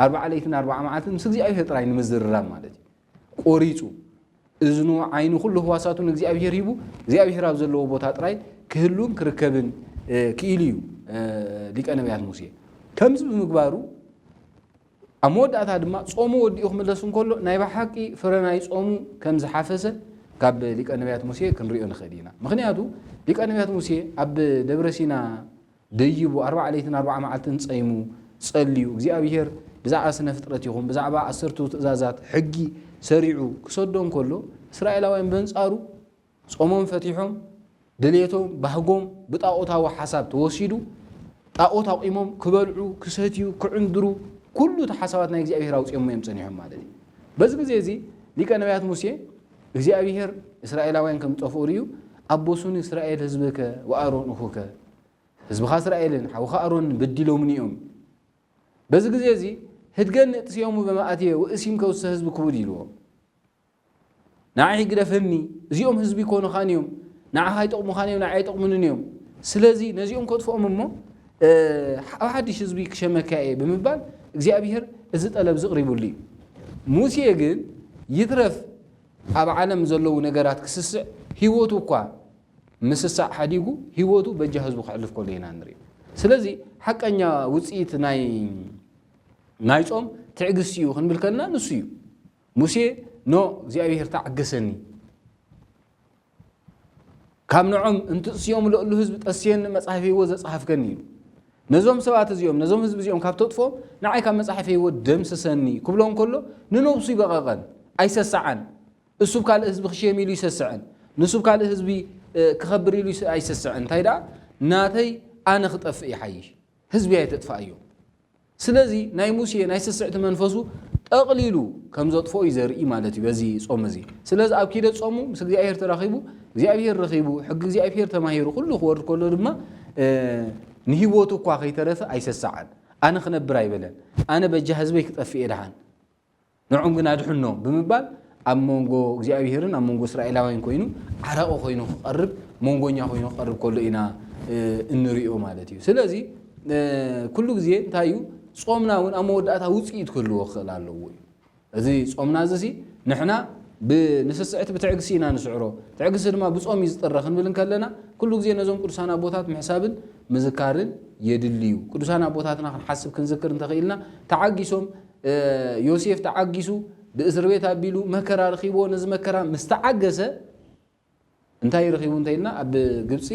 ኣርብዓ ለይትን ኣርብዓ መዓልትን ምስ እግዚኣብሔር ጥራይ ንምዝርራብ ማለት እዩ። ቆሪጹ፣ እዝኑ፣ ዓይኑ፣ ኩሉ ህዋሳቱ ንእግዚኣብሔር ሂቡ፣ እግዚኣብሔር ኣብ ዘለዎ ቦታ ጥራይ ክህሉን ክርከብን፣ እ፣ ክኢሉ እዩ፣ እ፣ ሊቀ ነቢያት ሙሴ። ከምዚ ብምግባሩ፣ ኣብ መወዳእታ ድማ ጾሙ ወዲኡ ክምለስ እንከሎ፣ ናይ ብሓቂ ፍረ ናይ ጾሙ ከም ዝሓፈሰ ካብ ሊቀ ነቢያት ሙሴ ክንሪኦ ንኽእል ኢና። ምኽንያቱ፣ ሊቀ ነቢያት ሙሴ ኣብ ደብረ ሲና ደይቡ፣ ኣርብዓ ለይትን ኣርብዓ መዓልትን ጸይሙ፣ ጸልዩ፣ እግዚኣብሔር ብዛዕባ ስነ ፍጥረት ይኹን፣ ብዛዕባ ዓሰርቱ ትእዛዛት ሕጊ ሰሪዑ ክሰዶ እንከሎ፣ እስራኤላውያን በንጻሩ ጾሞም ፈቲሖም፣ ድሌቶም፣ ባህጎም ብጣኦታዊ ሓሳብ ተወሲዱ፣ ጣኦት ኣቑሞም ክበልዑ፣ ክሰትዩ፣ ክዕንድሩ፣ ኩሉ እቲ ሓሳባት ናይ እግዚኣብሔር ኣውፂኦሞ እዮም ፀኒሖም ማለት እዩ። በዚ ግዜ እዚ ሊቀ ነቢያት ሙሴ እግዚኣብሔር እስራኤላውያን ከም ዝጠፍኡ ርእዩ፣ ኣቦሱኒ እስራኤል ህዝብከ ወኣሮን እኹከ፣ ህዝብኻ እስራኤልን ሓውኻ ኣሮንን በዲሎምኒ እዮም። በዚ ግዜ እዚ ህድገኒ እጥስዮሙ በመኣትየ ወእሲም ከውስተ ህዝቢ ክቡድ ኢልዎ። ንዓይ ግደፈኒ፣ እዚኦም ህዝቢ ይኮኑኻን እዮም፣ ንዓኻ ይጠቕሙኻን እዮም፣ ንዓይ ኣይጠቕሙንን እዮም። ስለዚ ነዚኦም ከጥፍኦም እሞ ኣብ ሓድሽ ህዝቢ ክሸመካ እየ ብምባል እግዚኣብሔር እዚ ጠለብ እዚ ቅሪቡሉ እዩ። ሙሴ ግን ይትረፍ ኣብ ዓለም ዘለዉ ነገራት ክስስዕ ህይወቱ እኳ ምስሳዕ ሓዲጉ ህይወቱ በጃ ህዝቡ ክሕልፍ ከሎ ኢና ንርኢ። ስለዚ ሓቀኛ ውፅኢት ናይ ናይ ጾም ትዕግስቲ እዩ ክንብል ከለና ንሱ እዩ። ሙሴ ኖ እግዚኣብሔር ተዓገሰኒ፣ ካብ ንዖም እንትእስዮም ለእሉ ህዝቢ ጠስየኒ መጽሓፍ ህይወት ዘጽሓፍከኒ ኢሉ። ነዞም ሰባት እዚኦም ነዞም ህዝቢ እዚኦም ካብ ተጥፎም ንዓይ ካብ መጽሓፍ ህይወት ደምስሰኒ ክብሎ እንከሎ ንነብሱ ይበቐቐን ኣይሰሳዓን። እሱ ካልእ ህዝቢ ክሽየም ኢሉ ይሰስዐን፣ ንሱ ካልእ ህዝቢ ክኸብር ኢሉ ኣይሰስዐን። እንታይ ደኣ ናተይ ኣነ ክጠፍእ ይሓይሽ፣ ህዝቢ ኣይተጥፋእዮ። ስለዚ ናይ ሙሴ ናይ ስስዕቲ መንፈሱ ጠቕሊሉ ከም ዘጥፍኦ እዩ ዘርኢ ማለት እዩ በዚ ጾም እዚ። ስለዚ ኣብ ኪደት ጾሙ ምስ እግዚኣብሔር ተራኺቡ፣ እግዚኣብሔር ረኺቡ፣ ሕጊ እግዚኣብሔር ተማሂሩ ኩሉ ክወርድ ከሎ ድማ ንህይወቱ እኳ ከይተረፈ ኣይሰሳዓን። ኣነ ክነብር ኣይበለን፣ ኣነ በጃ ህዝበይ ክጠፍእ እየ ደሓን፣ ንዖም ግን ኣድሕኖም ብምባል ኣብ መንጎ እግዚኣብሔርን ኣብ መንጎ እስራኤላውያን ኮይኑ ዓራቂ ኮይኑ ክቐርብ፣ መንጎኛ ኮይኑ ክቐርብ ከሎ ኢና እንሪኦ ማለት እዩ። ስለዚ ኩሉ ግዜ እንታይ እዩ ጾምና እውን ኣብ መወዳእታ ውፅኢት ክህልዎ ክኽእል ኣለዎ እዩ። እዚ ጾምና እዚ ንሕና ብንስስዕቲ ብትዕግሲ ኢና ንስዕሮ፣ ትዕግሲ ድማ ብጾም እዩ ዝጥረ ክንብል እንከለና ኩሉ ግዜ ነዞም ቅዱሳን ኣቦታት ምሕሳብን ምዝካርን የድልዩ። ቅዱሳን ኣቦታትና ክንሓስብ ክንዝክር እንተኽኢልና ተዓጊሶም ዮሴፍ ተዓጊሱ ብእስር ቤት ኣቢሉ መከራ ረኺብዎ ነዚ መከራ ምስ ተዓገሰ እንታይ ረኺቡ እንተኢልና ኣብ ግብፂ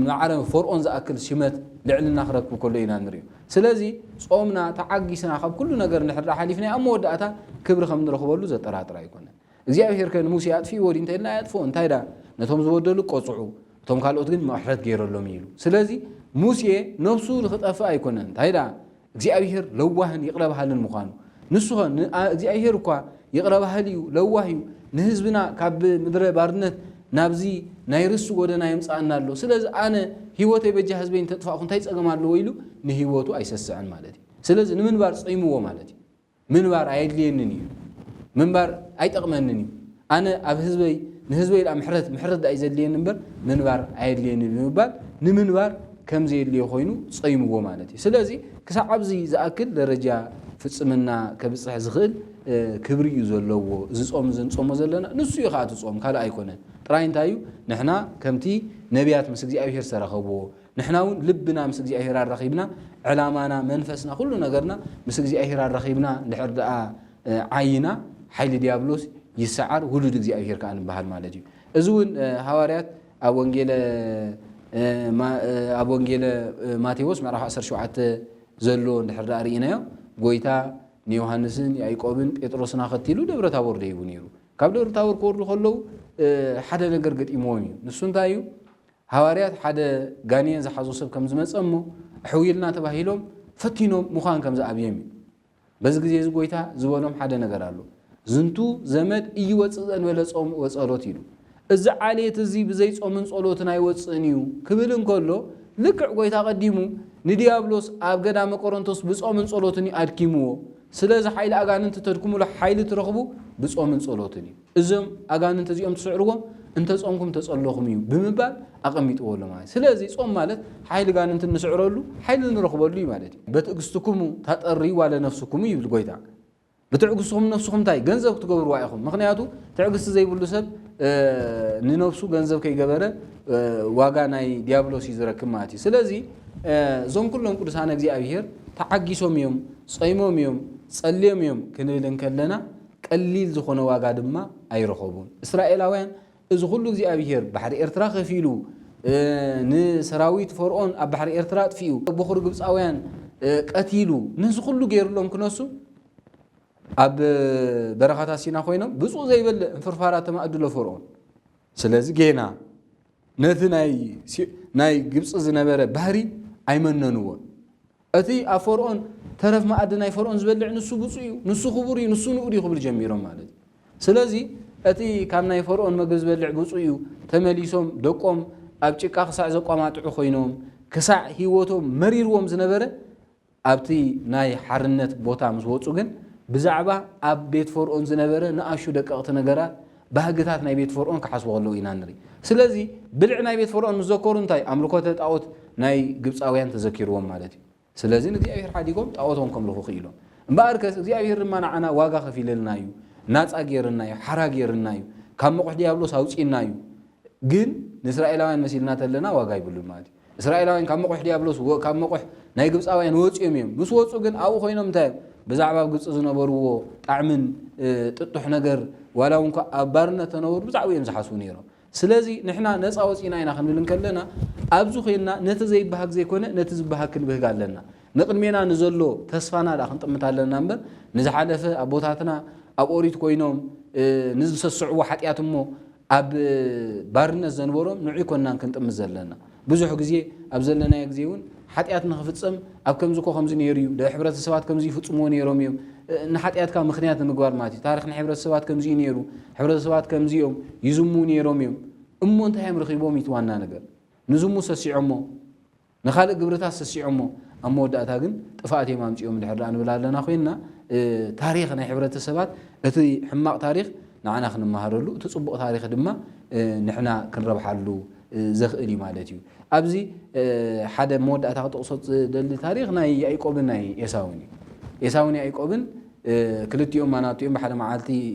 ማዕረ ፈርኦን ዝኣክል ሽመት ልዕልና ክረክብ ከሎ ኢና ንሪኦ። ስለዚ ጾምና ተዓጊስና ካብ ኩሉ ነገር እንድሕር ሓሊፍና ኣብ መወዳእታ ክብሪ ከም ንረኽበሉ ዘጠራጥር ኣይኮነን። እግዚኣብሔር ከ ንሙሴ ኣጥፊእዎ ድዩ እንተኢልና ኣየጥፍኦ። እንታይ ዳ ነቶም ዝበደሉ ቆፅዑ እቶም ካልኦት ግን ምሕረት ገይረሎም ኢሉ። ስለዚ ሙሴ ነብሱ ንክጠፍእ ኣይኮነን እንታይ ዳ እግዚኣብሔር ለዋህን ይቕረ በሃልን ምዃኑ ንሱ ኸ እግዚኣብሔር እኳ ይቕረ በሃሊ እዩ፣ ለዋህ እዩ። ንህዝብና ካብ ምድረ ባርነት ናብዚ ናይ ርሱ ጎደና የምፅኣና ኣሎ። ስለዚ ኣነ ህይወተይ በጃ ህዝበይ እንተጥፋእኩ እንታይ ፀገም ኣለዎ ኢሉ ንህይወቱ ኣይሰስዕን ማለት እዩ። ስለዚ ንምንባር ፀይምዎ ማለት እዩ። ምንባር ኣየድልየንን እዩ፣ ምንባር ኣይጠቕመንን እዩ። ኣነ ኣብ ህዝበይ ንህዝበይ ኢላ ምሕረት ምሕረት ዳኣ እዩ ዘድልየኒ እምበር ምንባር ኣየድልየኒ ብምባል ንምንባር ከም ዘየድልዮ ኮይኑ ጸይምዎ ማለት እዩ። ስለዚ ክሳዕ ኣብዚ ዝኣክል ደረጃ ፍጽምና ከብጽሕ ዝኽእል ክብሪ እዩ ዘለዎ። እዚ ጾም እዚ ንጾሞ ዘለና ንሱ እዩ ከዓ እቲ ጾም ካልእ ኣይኮነን። ጥራይ እንታይ እዩ ንሕና ከምቲ ነቢያት ምስ እግዚኣብሔር ዝተራኸብዎ ንሕና እውን ልብና ምስ እግዚኣብሔር ኣራኺብና ዕላማና መንፈስና ኩሉ ነገርና ምስ እግዚኣብሔር ኣራኺብና እንድሕር ደኣ ዓይና ሓይሊ ዲያብሎስ ይሰዓር ውሉድ እግዚኣብሔር ከዓ ንበሃል ማለት እዩ። እዚ እውን ሃዋርያት ኣብ ወንጌለ ኣብ ወንጌለ ማቴዎስ ምዕራፍ ዓሰርተ ሸውዓተ ዘሎ እንድሕር ደኣ ርኢናዮ ጎይታ ንዮሃንስን ያዕቆብን ጴጥሮስን ኣኸቲሉ ደብረ ታቦር ደይቡ ነይሩ። ካብ ደብረ ታቦር ክወርዱ ከለዉ ሓደ ነገር ገጢምዎም እዩ። ንሱ እንታይ እዩ? ሃዋርያት ሓደ ጋንየን ዝሓዞ ሰብ ከም ዝመፀ እሞ ኣሕውይልና ተባሂሎም ፈቲኖም ምዃን ከም ዝኣብዮም እዩ። በዚ ግዜ እዚ ጎይታ ዝበሎም ሓደ ነገር ኣሎ። ዝንቱ ዘመድ እይወፅእ ዘንበለ ጾም ወጸሎት ኢሉ። እዚ ዓሌት እዚ ብዘይ ጾምን ጸሎትን ኣይወፅእን እዩ ክብል እንከሎ ልክዕ ጎይታ ቀዲሙ ንዲያብሎስ ኣብ ገዳመ ቆሮንቶስ ብጾምን ጸሎትን እዩ ኣድኪምዎ። ስለዚ ሓይሊ ኣጋንንቲ ተድክሙሉ ሓይሊ ትረኽቡ ብጾምን ጸሎትን እዩ። እዞም ኣጋንንቲ እዚኦም ትስዕርዎም እንተጾምኩም ተጸለኹም እዩ ብምባል ኣቐሚጥዎ ኣሎ ማለት እዩ። ስለዚ ጾም ማለት ሓይሊ ጋንንቲ እንስዕረሉ ሓይሊ ንረኽበሉ እዩ ማለት እዩ። በትዕግስትኩሙ ታጠርይዋ ለነፍስኩሙ ይብል ጎይታ። ብትዕግስትኹም ነፍስኹም እንታይ ገንዘብ ክትገብርዋ ኢኹም። ምኽንያቱ ትዕግስቲ ዘይብሉ ሰብ ንነፍሱ ገንዘብ ከይገበረ ዋጋ ናይ ዲያብሎስ እዩ ዝረክብ ማለት እዩ። ስለዚ እዞም ኩሎም ቅዱሳነ እግዚኣብሔር ተዓጊሶም እዮም፣ ጸይሞም እዮም፣ ጸልዮም እዮም ክንብል እንከለና ቀሊል ዝኾነ ዋጋ ድማ ኣይረኸቡን። እስራኤላውያን እዚ ኩሉ እግዚኣብሔር ባሕሪ ኤርትራ ከፊሉ ንሰራዊት ፈርኦን ኣብ ባሕሪ ኤርትራ ኣጥፊኡ በኹሪ ግብፃውያን ቀቲሉ ነዚ ኩሉ ገይሩሎም ክነሱ ኣብ በረኻታት ሲና ኮይኖም ብፁዕ ዘይበልዕ እንፍርፋራት ተማእድሎ ፈርኦን። ስለዚ ጌና ነቲ ናይ ግብፂ ዝነበረ ባህሪ ኣይመነንዎን። እቲ ኣብ ፈርኦን ተረፍ መኣዲ ናይ ፈርኦን ዝበልዕ ንሱ ብፁዕ እዩ፣ ንሱ ክቡር እዩ፣ ንሱ ንኡድ እዩ ክብል ጀሚሮም ማለት እዩ። ስለዚ እቲ ካብ ናይ ፈርኦን መግቢ ዝበልዕ ብፁዕ እዩ፣ ተመሊሶም ደቆም ኣብ ጭቃ ክሳዕ ዘቋማጥዑ ኮይኖም፣ ክሳዕ ህይወቶም መሪርዎም ዝነበረ፣ ኣብቲ ናይ ሓርነት ቦታ ምስ ወፁ ግን ብዛዕባ ኣብ ቤት ፈርኦን ዝነበረ ንኣሹ ደቀቕቲ ነገራት፣ ባህግታት ናይ ቤት ፈርኦን ክሓስቡ ከለዉ ኢና ንርኢ። ስለዚ ብልዒ ናይ ቤት ፈርኦን ምስ ዘከሩ እንታይ? ኣምልኮተ ጣዖት ናይ ግብፃውያን ተዘኪርዎም ማለት እዩ። ስለዚ ንእግዚኣብሔር ሓዲጎም ጣዖቶም ከምልኹ ክኢሎም። እምበኣርከስ እግዚኣብሔር ድማ ንዓና ዋጋ ከፊለልና እዩ፣ ናፃ ገይርና እዩ፣ ሓራ ገይርና እዩ፣ ካብ መቑሕ ዲያብሎስ ኣውፂእና እዩ። ግን ንእስራኤላውያን መሲልና ተለና ዋጋ ይብሉን ማለት እዩ። እስራኤላውያን ካብ መቑሕ ዲያብሎስ ወ-፣ ካብ መቑሕ ናይ ግብፃውያን ወፂኦም እዮም። ምስ ወፁ ግን ኣብኡ ኮይኖም እንታይ እዮም? ብዛዕባ ኣብ ግብፂ ዝነበርዎ ጣዕምን፣ እ፣ ጥጡሕ ነገር፣ ዋላ እውን እኳ ኣብ ባርነት ተነበሩ፣ ብዛዕባ እዮም ዝሓስቡ ነይሮም። ስለዚ ንሕና ነፃ ወፂና ኢና ክንብል እንከለና፣ ኣብዚ ኮይንና ነቲ ዘይበሃግ ዘይኮነ፣ ነቲ ዝበሃግ ክንብህግ ኣለና። ንቕድሜና ንዘሎ ተስፋና ደኣ ክንጥምት ኣለና እምበር፣ ንዝሓለፈ ኣቦታትና ኣብ ኦሪት ኮይኖም፣ እ፣ ንዝሰስዕዎ ሓጢኣት እሞ ኣብ ባርነት ዘንበሮም ንዑ ኣይኮንናን ክንጥምት ዘለና። ብዙሕ ግዜ ኣብ ዘለናዮ ግዜ እውን ሓጢኣት ንኽፍጸም ኣብ ከምዚ እኮ ከምዚ ነይሩ እዩ፣ ደ-፣ ሕብረተሰባት ከምዚ ይፍጽምዎ ነይሮም እዮም፣ እ፣ ንሓጢኣትካ ምኽንያት ንምግባር ማለት እዩ። ታሪኽ ናይ ሕብረተሰባት ከምዚ እዩ ነይሩ፣ ሕብረተሰባት ከምዚ እዮም፣ ይዝሙ ነይሮም እዮም። እሞ እንታይ እዮም ረኺቦም? እቲ ዋና ነገር ንዝሙ ሰሲዖሞ፣ ንኻልእ ግብርታት ሰሲዖሞ፣ ኣብ መወዳእታ ግን ጥፍኣት እዮም ኣምጺኦም እንድሕር ደኣ ንብል ኣለና ኮይንና፣ እ፣ ታሪኽ ናይ ሕብረተሰባት፣ እቲ ሕማቕ ታሪኽ ንዓና ክንመሃረሉ፣ እቲ ጽቡቕ ታሪኽ ድማ፣ እ፣ ንሕና ክንረብሓሉ፣ እ፣ ዘኽእል እዩ ማለት እዩ። ኣብዚ፣ እ፣ ሓደ መወዳእታ ክጠቕሶ ዝደሊ ታሪኽ ናይ ያዕቆብን ናይ ኤሳውን እዩ። ኤሳውን ያዕቆብን፣ እ፣ ክልቲኦም ማናቱ እዮም። ብሓደ መዓልቲ፣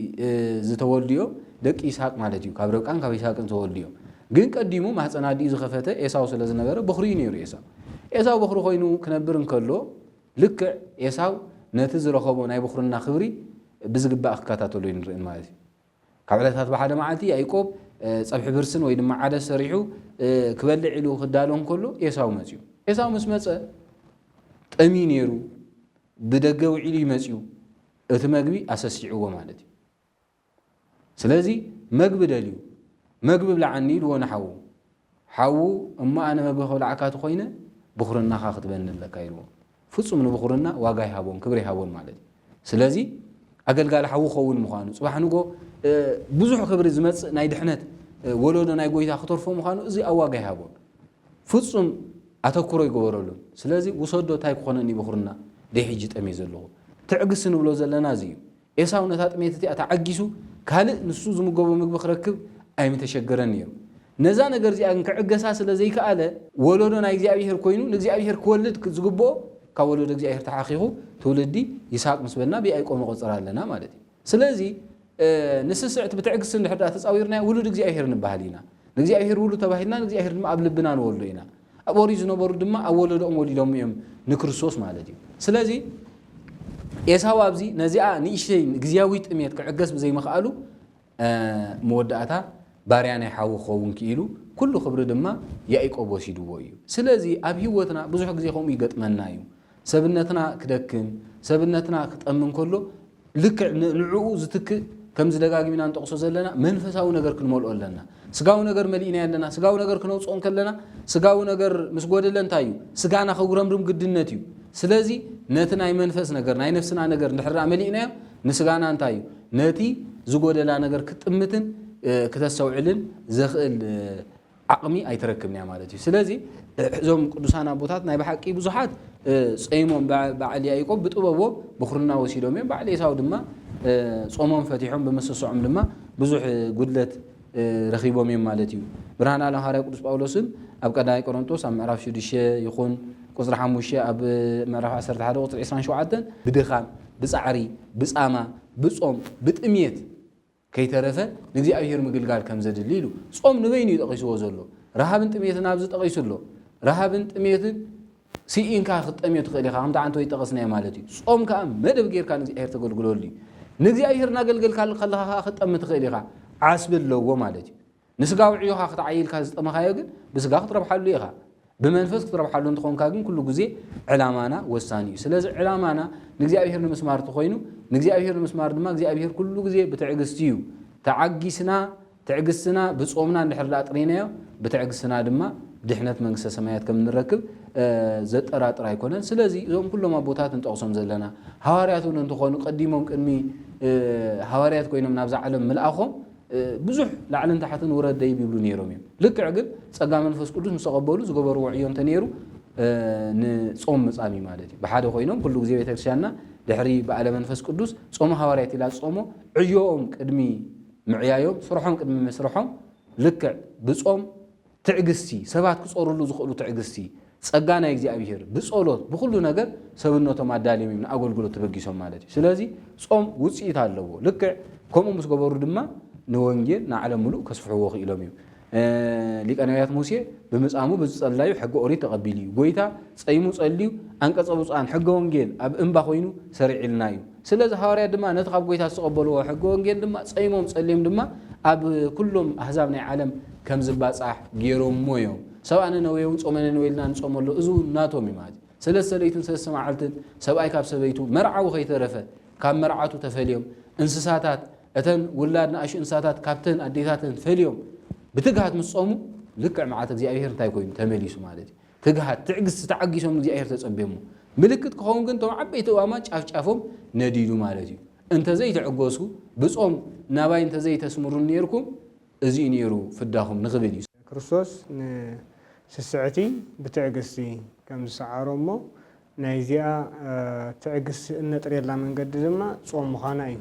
እ፣ ዝተወልዱ እዮም። ደቂ ይስሐቅ ማለት እዩ። ካብ ርብቃን ካብ ይስሐቅን ዝተወልዱ እዮም። ግን ቀዲሙ ማህፀን ኣዲኡ ዝኸፈተ ኤሳው ስለ ዝነበረ በኹሪ እዩ ነይሩ ኤሳው። ኤሳው በኹሪ ኮይኑ ክነብር እንከሎ ልክዕ ኤሳው ነቲ ዝረኸቦ ናይ ብኹርና ክብሪ ብዝግባእ ክከታተሎ እዩ ንርኢ ማለት እዩ። ካብ ዕለታት ብሓደ መዓልቲ ያዕቆብ፣ እ፣ ጸብሒ ብርስን ወይ ድማ ዓደስ ሰሪሑ፣ እ፣ ክበልዕ ኢሉ ክዳሎ እንከሎ ኤሳው መጽዩ። ኤሳው ምስ መጸ ጠምዩ ነይሩ፣ ብደገ ውዒሉ እዩ መጽዩ። እቲ መግቢ ኣሰሲዕዎ ማለት እዩ። ስለዚ መግቢ ደልዩ፣ "መግቢ ብልዓኒ" ኢልዎ ንሓዉ። ሓዉ፣ "እሞ ኣነ መግቢ ከብልዓካ ተኾይነ ብኹርናኻ ክትበኒ ኣለካ" ኢልዎ። ፍጹም ንብኹርና ዋጋ ይሃቦን ክብሪ ይሃቦን ማለት እዩ። ስለዚ ኣገልጋሊ ሓዉ ክኸውን ምዃኑ፣ ጽባሕ ንጎ፣ እ፣ ብዙሕ ክብሪ ዝመጽእ ናይ ድሕነት፣ እ፣ ወለዶ ናይ ጎይታ ክተርፎ ምዃኑ እዚ ኣብ ዋጋ ይሃቦን። ፍጹም ኣተኩሮ ይገበረሉን። ስለዚ ውሰዶ፣ እንታይ ክኾነኒ ብኹርና ደይ ሕጂ ጠምየ ዘለኹ። ትዕግስቲ ንብሎ ዘለና እዚ እዩ። ኤሳው ነታ ጥሜት እቲኣ ተዓጊሱ ካልእ ንሱ ዝምገቦ ምግቢ ክረክብ ኣይምተሸገረን ነይሩ። ነዛ ነገር እዚኣ ግን ክዕገሳ ስለ ዘይከኣለ፣ ወለዶ ናይ እግዚኣብሄር ኮይኑ ንእግዚኣብሄር ክወልድ ክ-፣ ዝግብኦ ካብ ወለዶ እግዚኣብሄር ተሓኺኹ ትውልዲ ይስሐቅ ምስ በልና ብያዕቆብ ንቆጽር ኣለና ማለት እዩ። ስለዚ፣ እ፣ ንስስዕቲ ብትዕግስቲ እንድሕር ደኣ ተጻዊርናዮ ውሉድ እግዚኣብሄር ንበሃል ኢና። ንእግዚኣብሄር ውሉድ ተባሂልና ንእግዚኣብሄር ድማ ኣብ ልብና ንወልዶ ኢና። ኣብ ኦሪት ዝነበሩ ድማ ኣብ ወለዶኦም ወሊዶም እዮም ንክርስቶስ ማለት እዩ። ስለዚ ኤሳው ኣብዚ ነዚኣ ንእሽተይ ግዝያዊ ጥሜት ክዕገስ ብዘይምኽኣሉ፣ እ፣ መወዳእታ ባርያ ናይ ሓዉ ክኸውን ክኢሉ፣ ኩሉ ክብሪ ድማ ያዕቆብ ወሲድዎ እዩ። ስለዚ ኣብ ህይወትና ብዙሕ ግዜ ከምኡ ይገጥመና እዩ። ሰብነትና ክደክም፣ ሰብነትና ክጠሚ እንከሎ፣ ልክዕ ን-፣ ንዕኡ ዝትክእ፣ ከምዚ ደጋጊምና ንጠቕሶ ዘለና መንፈሳዊ ነገር ክንመልኦ ኣለና። ስጋዊ ነገር መሊእናዮ ኣለና። ስጋዊ ነገር ክነውፅኦ እንከለና፣ ስጋዊ ነገር ምስ ጎደለ እንታይ እዩ? ስጋና ከጉረምርም ግድነት እዩ። ስለዚ ነቲ ናይ መንፈስ ነገር፣ ናይ ነፍስና ነገር እንድሕር ደኣ መሊእናዮ፣ ንስጋና እንታይ እዩ? ነቲ ዝጎደላ ነገር ክትጥምትን፣ እ፣ ክተስተውዕልን ዘኽእል፣ እ፣ ዓቕሚ ኣይትረክብን እያ ማለት እዩ። ስለዚ፣ እ፣ እዞም ቅዱሳን ኣቦታት ናይ ብሓቂ ብዙሓት፣ እ፣ ጸይሞም፣ በ-፣ በዓል ያዕቆብ ብጥበቦም ብኹርና ወሲዶም እዮም። በዓል ኤሳው ድማ፣ እ፣ ጾሞም ፈቲሖም ብምስስዖም ድማ ብዙሕ፣ እ፣ ጉድለት፣ እ፣ ረኺቦም እዮም ማለት እዩ። ብርሃነ ዓለም ሃዋርያ ቅዱስ ጳውሎስን ኣብ ቀዳማይ ቆሮንቶስ ኣብ ምዕራፍ ሽዱሽተ ይኹን ቁጽሪ ሓሙሽተ፣ ኣብ ምዕራፍ ዓሰርተ ሓደ ቁጽሪ ዕስራን ሸውዓተን ብድኻም፣ ብጻዕሪ፣ ብጻማ፣ ብጾም፣ ብጥምየት ከይተረፈ ንእግዚኣብሄር ምግልጋል ከም ዘድሊ ኢሉ። ጾም ንበይኑ እዩ ጠቒስዎ ዘሎ። ረሃብን ጥሜትን ኣብዚ ጠቒሱ ኣሎ። ረሃብን ጥሜትን ስኢንካ ክትጠምዮ ትኽእል ኢኻ፣ ከምቲ ዓንተወይ ዝጠቐስናዮ ማለት እዩ። ጾም ከኣ መደብ ጌርካ ንእግዚኣብሄር ተገልግለሉ እዩ። ንእግዚኣብሄር እናገልገልካ ከለኻ ከኣ ክትጠሚ ትኽእል ኢኻ። ዓስቢ ኣለዎ ማለት እዩ። ንስጋዊ ዕዮኻ ክትዓይልካ ዝጠመኻዮ ግን ብስጋ ክትረብሓሉ ኢኻ። ብመንፈስ ክትረብሓሉ እንተኾንካ ግን ኩሉ ግዜ ዕላማና ወሳኒ እዩ። ስለዚ ዕላማና ንእግዚኣብሄር ንምስማር እንተኾይኑ፣ ንእግዚኣብሄር ንምስማር ድማ እግዚኣብሄር ኩሉ ግዜ ብትዕግስቲ እዩ። ተዓጊስና፣ ትዕግስትና ብጾምና እንድሕር ደኣ ኣጥሪናዮ፣ ብትዕግስትና ድማ ድሕነት መንግስተ ሰማያት ከም እንረክብ ዘጠራጥር ኣይኮነን። ስለዚ እዞም ኩሎም ኣቦታት ንጠቕሶም ዘለና ሃዋርያት እውን እንተኾኑ ቀዲሞም ቅድሚ ሃዋርያት ኮይኖም ናብዛ ዓለም ምልኣኾም ብዙሕ ላዕልን ታሕትን ውረድ ደይብ ይብሉ ነይሮም እዮም። ልክዕ ግን ጸጋ መንፈስ ቅዱስ ምስ ተቐበሉ ዝገበርዎ ዕዮ እንተ ነይሩ ንጾም ምጻም እዩ ማለት እዩ። ብሓደ ኮይኖም ኩሉ ግዜ ቤተክርስትያንና ድሕሪ በዓለ መንፈስ ቅዱስ ጾመ ሃዋርያት ኢላ ዝጾሞ ዕዮኦም ቅድሚ ምዕያዮም ስርሖም ቅድሚ መስርሖም ልክዕ ብጾም ትዕግስቲ ሰባት ክጾርሉ ዝኽእሉ ትዕግስቲ ጸጋ ናይ እግዚኣብሔር ብጸሎት ብኹሉ ነገር ሰብነቶም ኣዳልዮም እዮም ንኣገልግሎት ተበጊሶም ማለት እዩ። ስለዚ ጾም ውጽኢት ኣለዎ። ልክዕ ከምኡ ምስ ገበሩ ድማ ንወንጌል ንዓለም ምሉእ ከስፍሕዎ ክኢሎም እዩ። ሊቀ ነቢያት ሙሴ ብምጻሙ ብዝጸላዩ ሕጊ ኦሪት ተቐቢሉ እዩ። ጎይታ ጸይሙ ጸልዩ ኣንቀጸ ብፁዓን ሕገ ወንጌል ኣብ እምባ ኮይኑ ሰሪዕልና እዩ። ስለዚ ሃዋርያት ድማ ነቲ ካብ ጎይታ ዝተቐበልዎ ሕገ ወንጌል ድማ ጸይሞም ጸልዮም ድማ ኣብ ኩሎም ኣህዛብ ናይ ዓለም ከም ዝባጻሕ ገይሮምዎ እዮም። ሰብኣ ነነዌ እውን ጾመ ነነዌ ኢልና ንጾመሉ እዚ እውን ናቶም እዩ ማለት እዩ። ሰለስተ ለይትን ሰለስተ መዓልትን ሰብኣይ ካብ ሰበይቱ መርዓዊ ከይተረፈ ካብ መርዓቱ ተፈልዮም እንስሳታት እተን ውላድ ንኣሽኡ እንስሳታት ካብተን ኣዴታተን ፈልዮም ብትግሃት ምስ ጾሙ ልክዕ መዓልቲ እግዚኣብሔር እንታይ ኮይኑ ተመሊሱ ማለት እዩ። ትግሃት ትዕግስቲ ተዓጊሶም እግዚኣብሔር ተጸብዮሞ ምልክት ክኸውን ግን እቶም ዓበይቲ እዋማ ጫፍጫፎም ነዲዱ ማለት እዩ። እንተዘይትዕገሱ ብጾም ናባይ እንተዘይተስምሩኒ ነይርኩም እዚ'ዩ ነይሩ ፍዳኹም ንኽብል እዩ። ክርስቶስ ንስስዕቲ ብትዕግስቲ ከም ዝሰዓሮ እሞ ናይዚኣ ትዕግስቲ እነጥርየላ መንገዲ ድማ ጾም ምዃና እዩ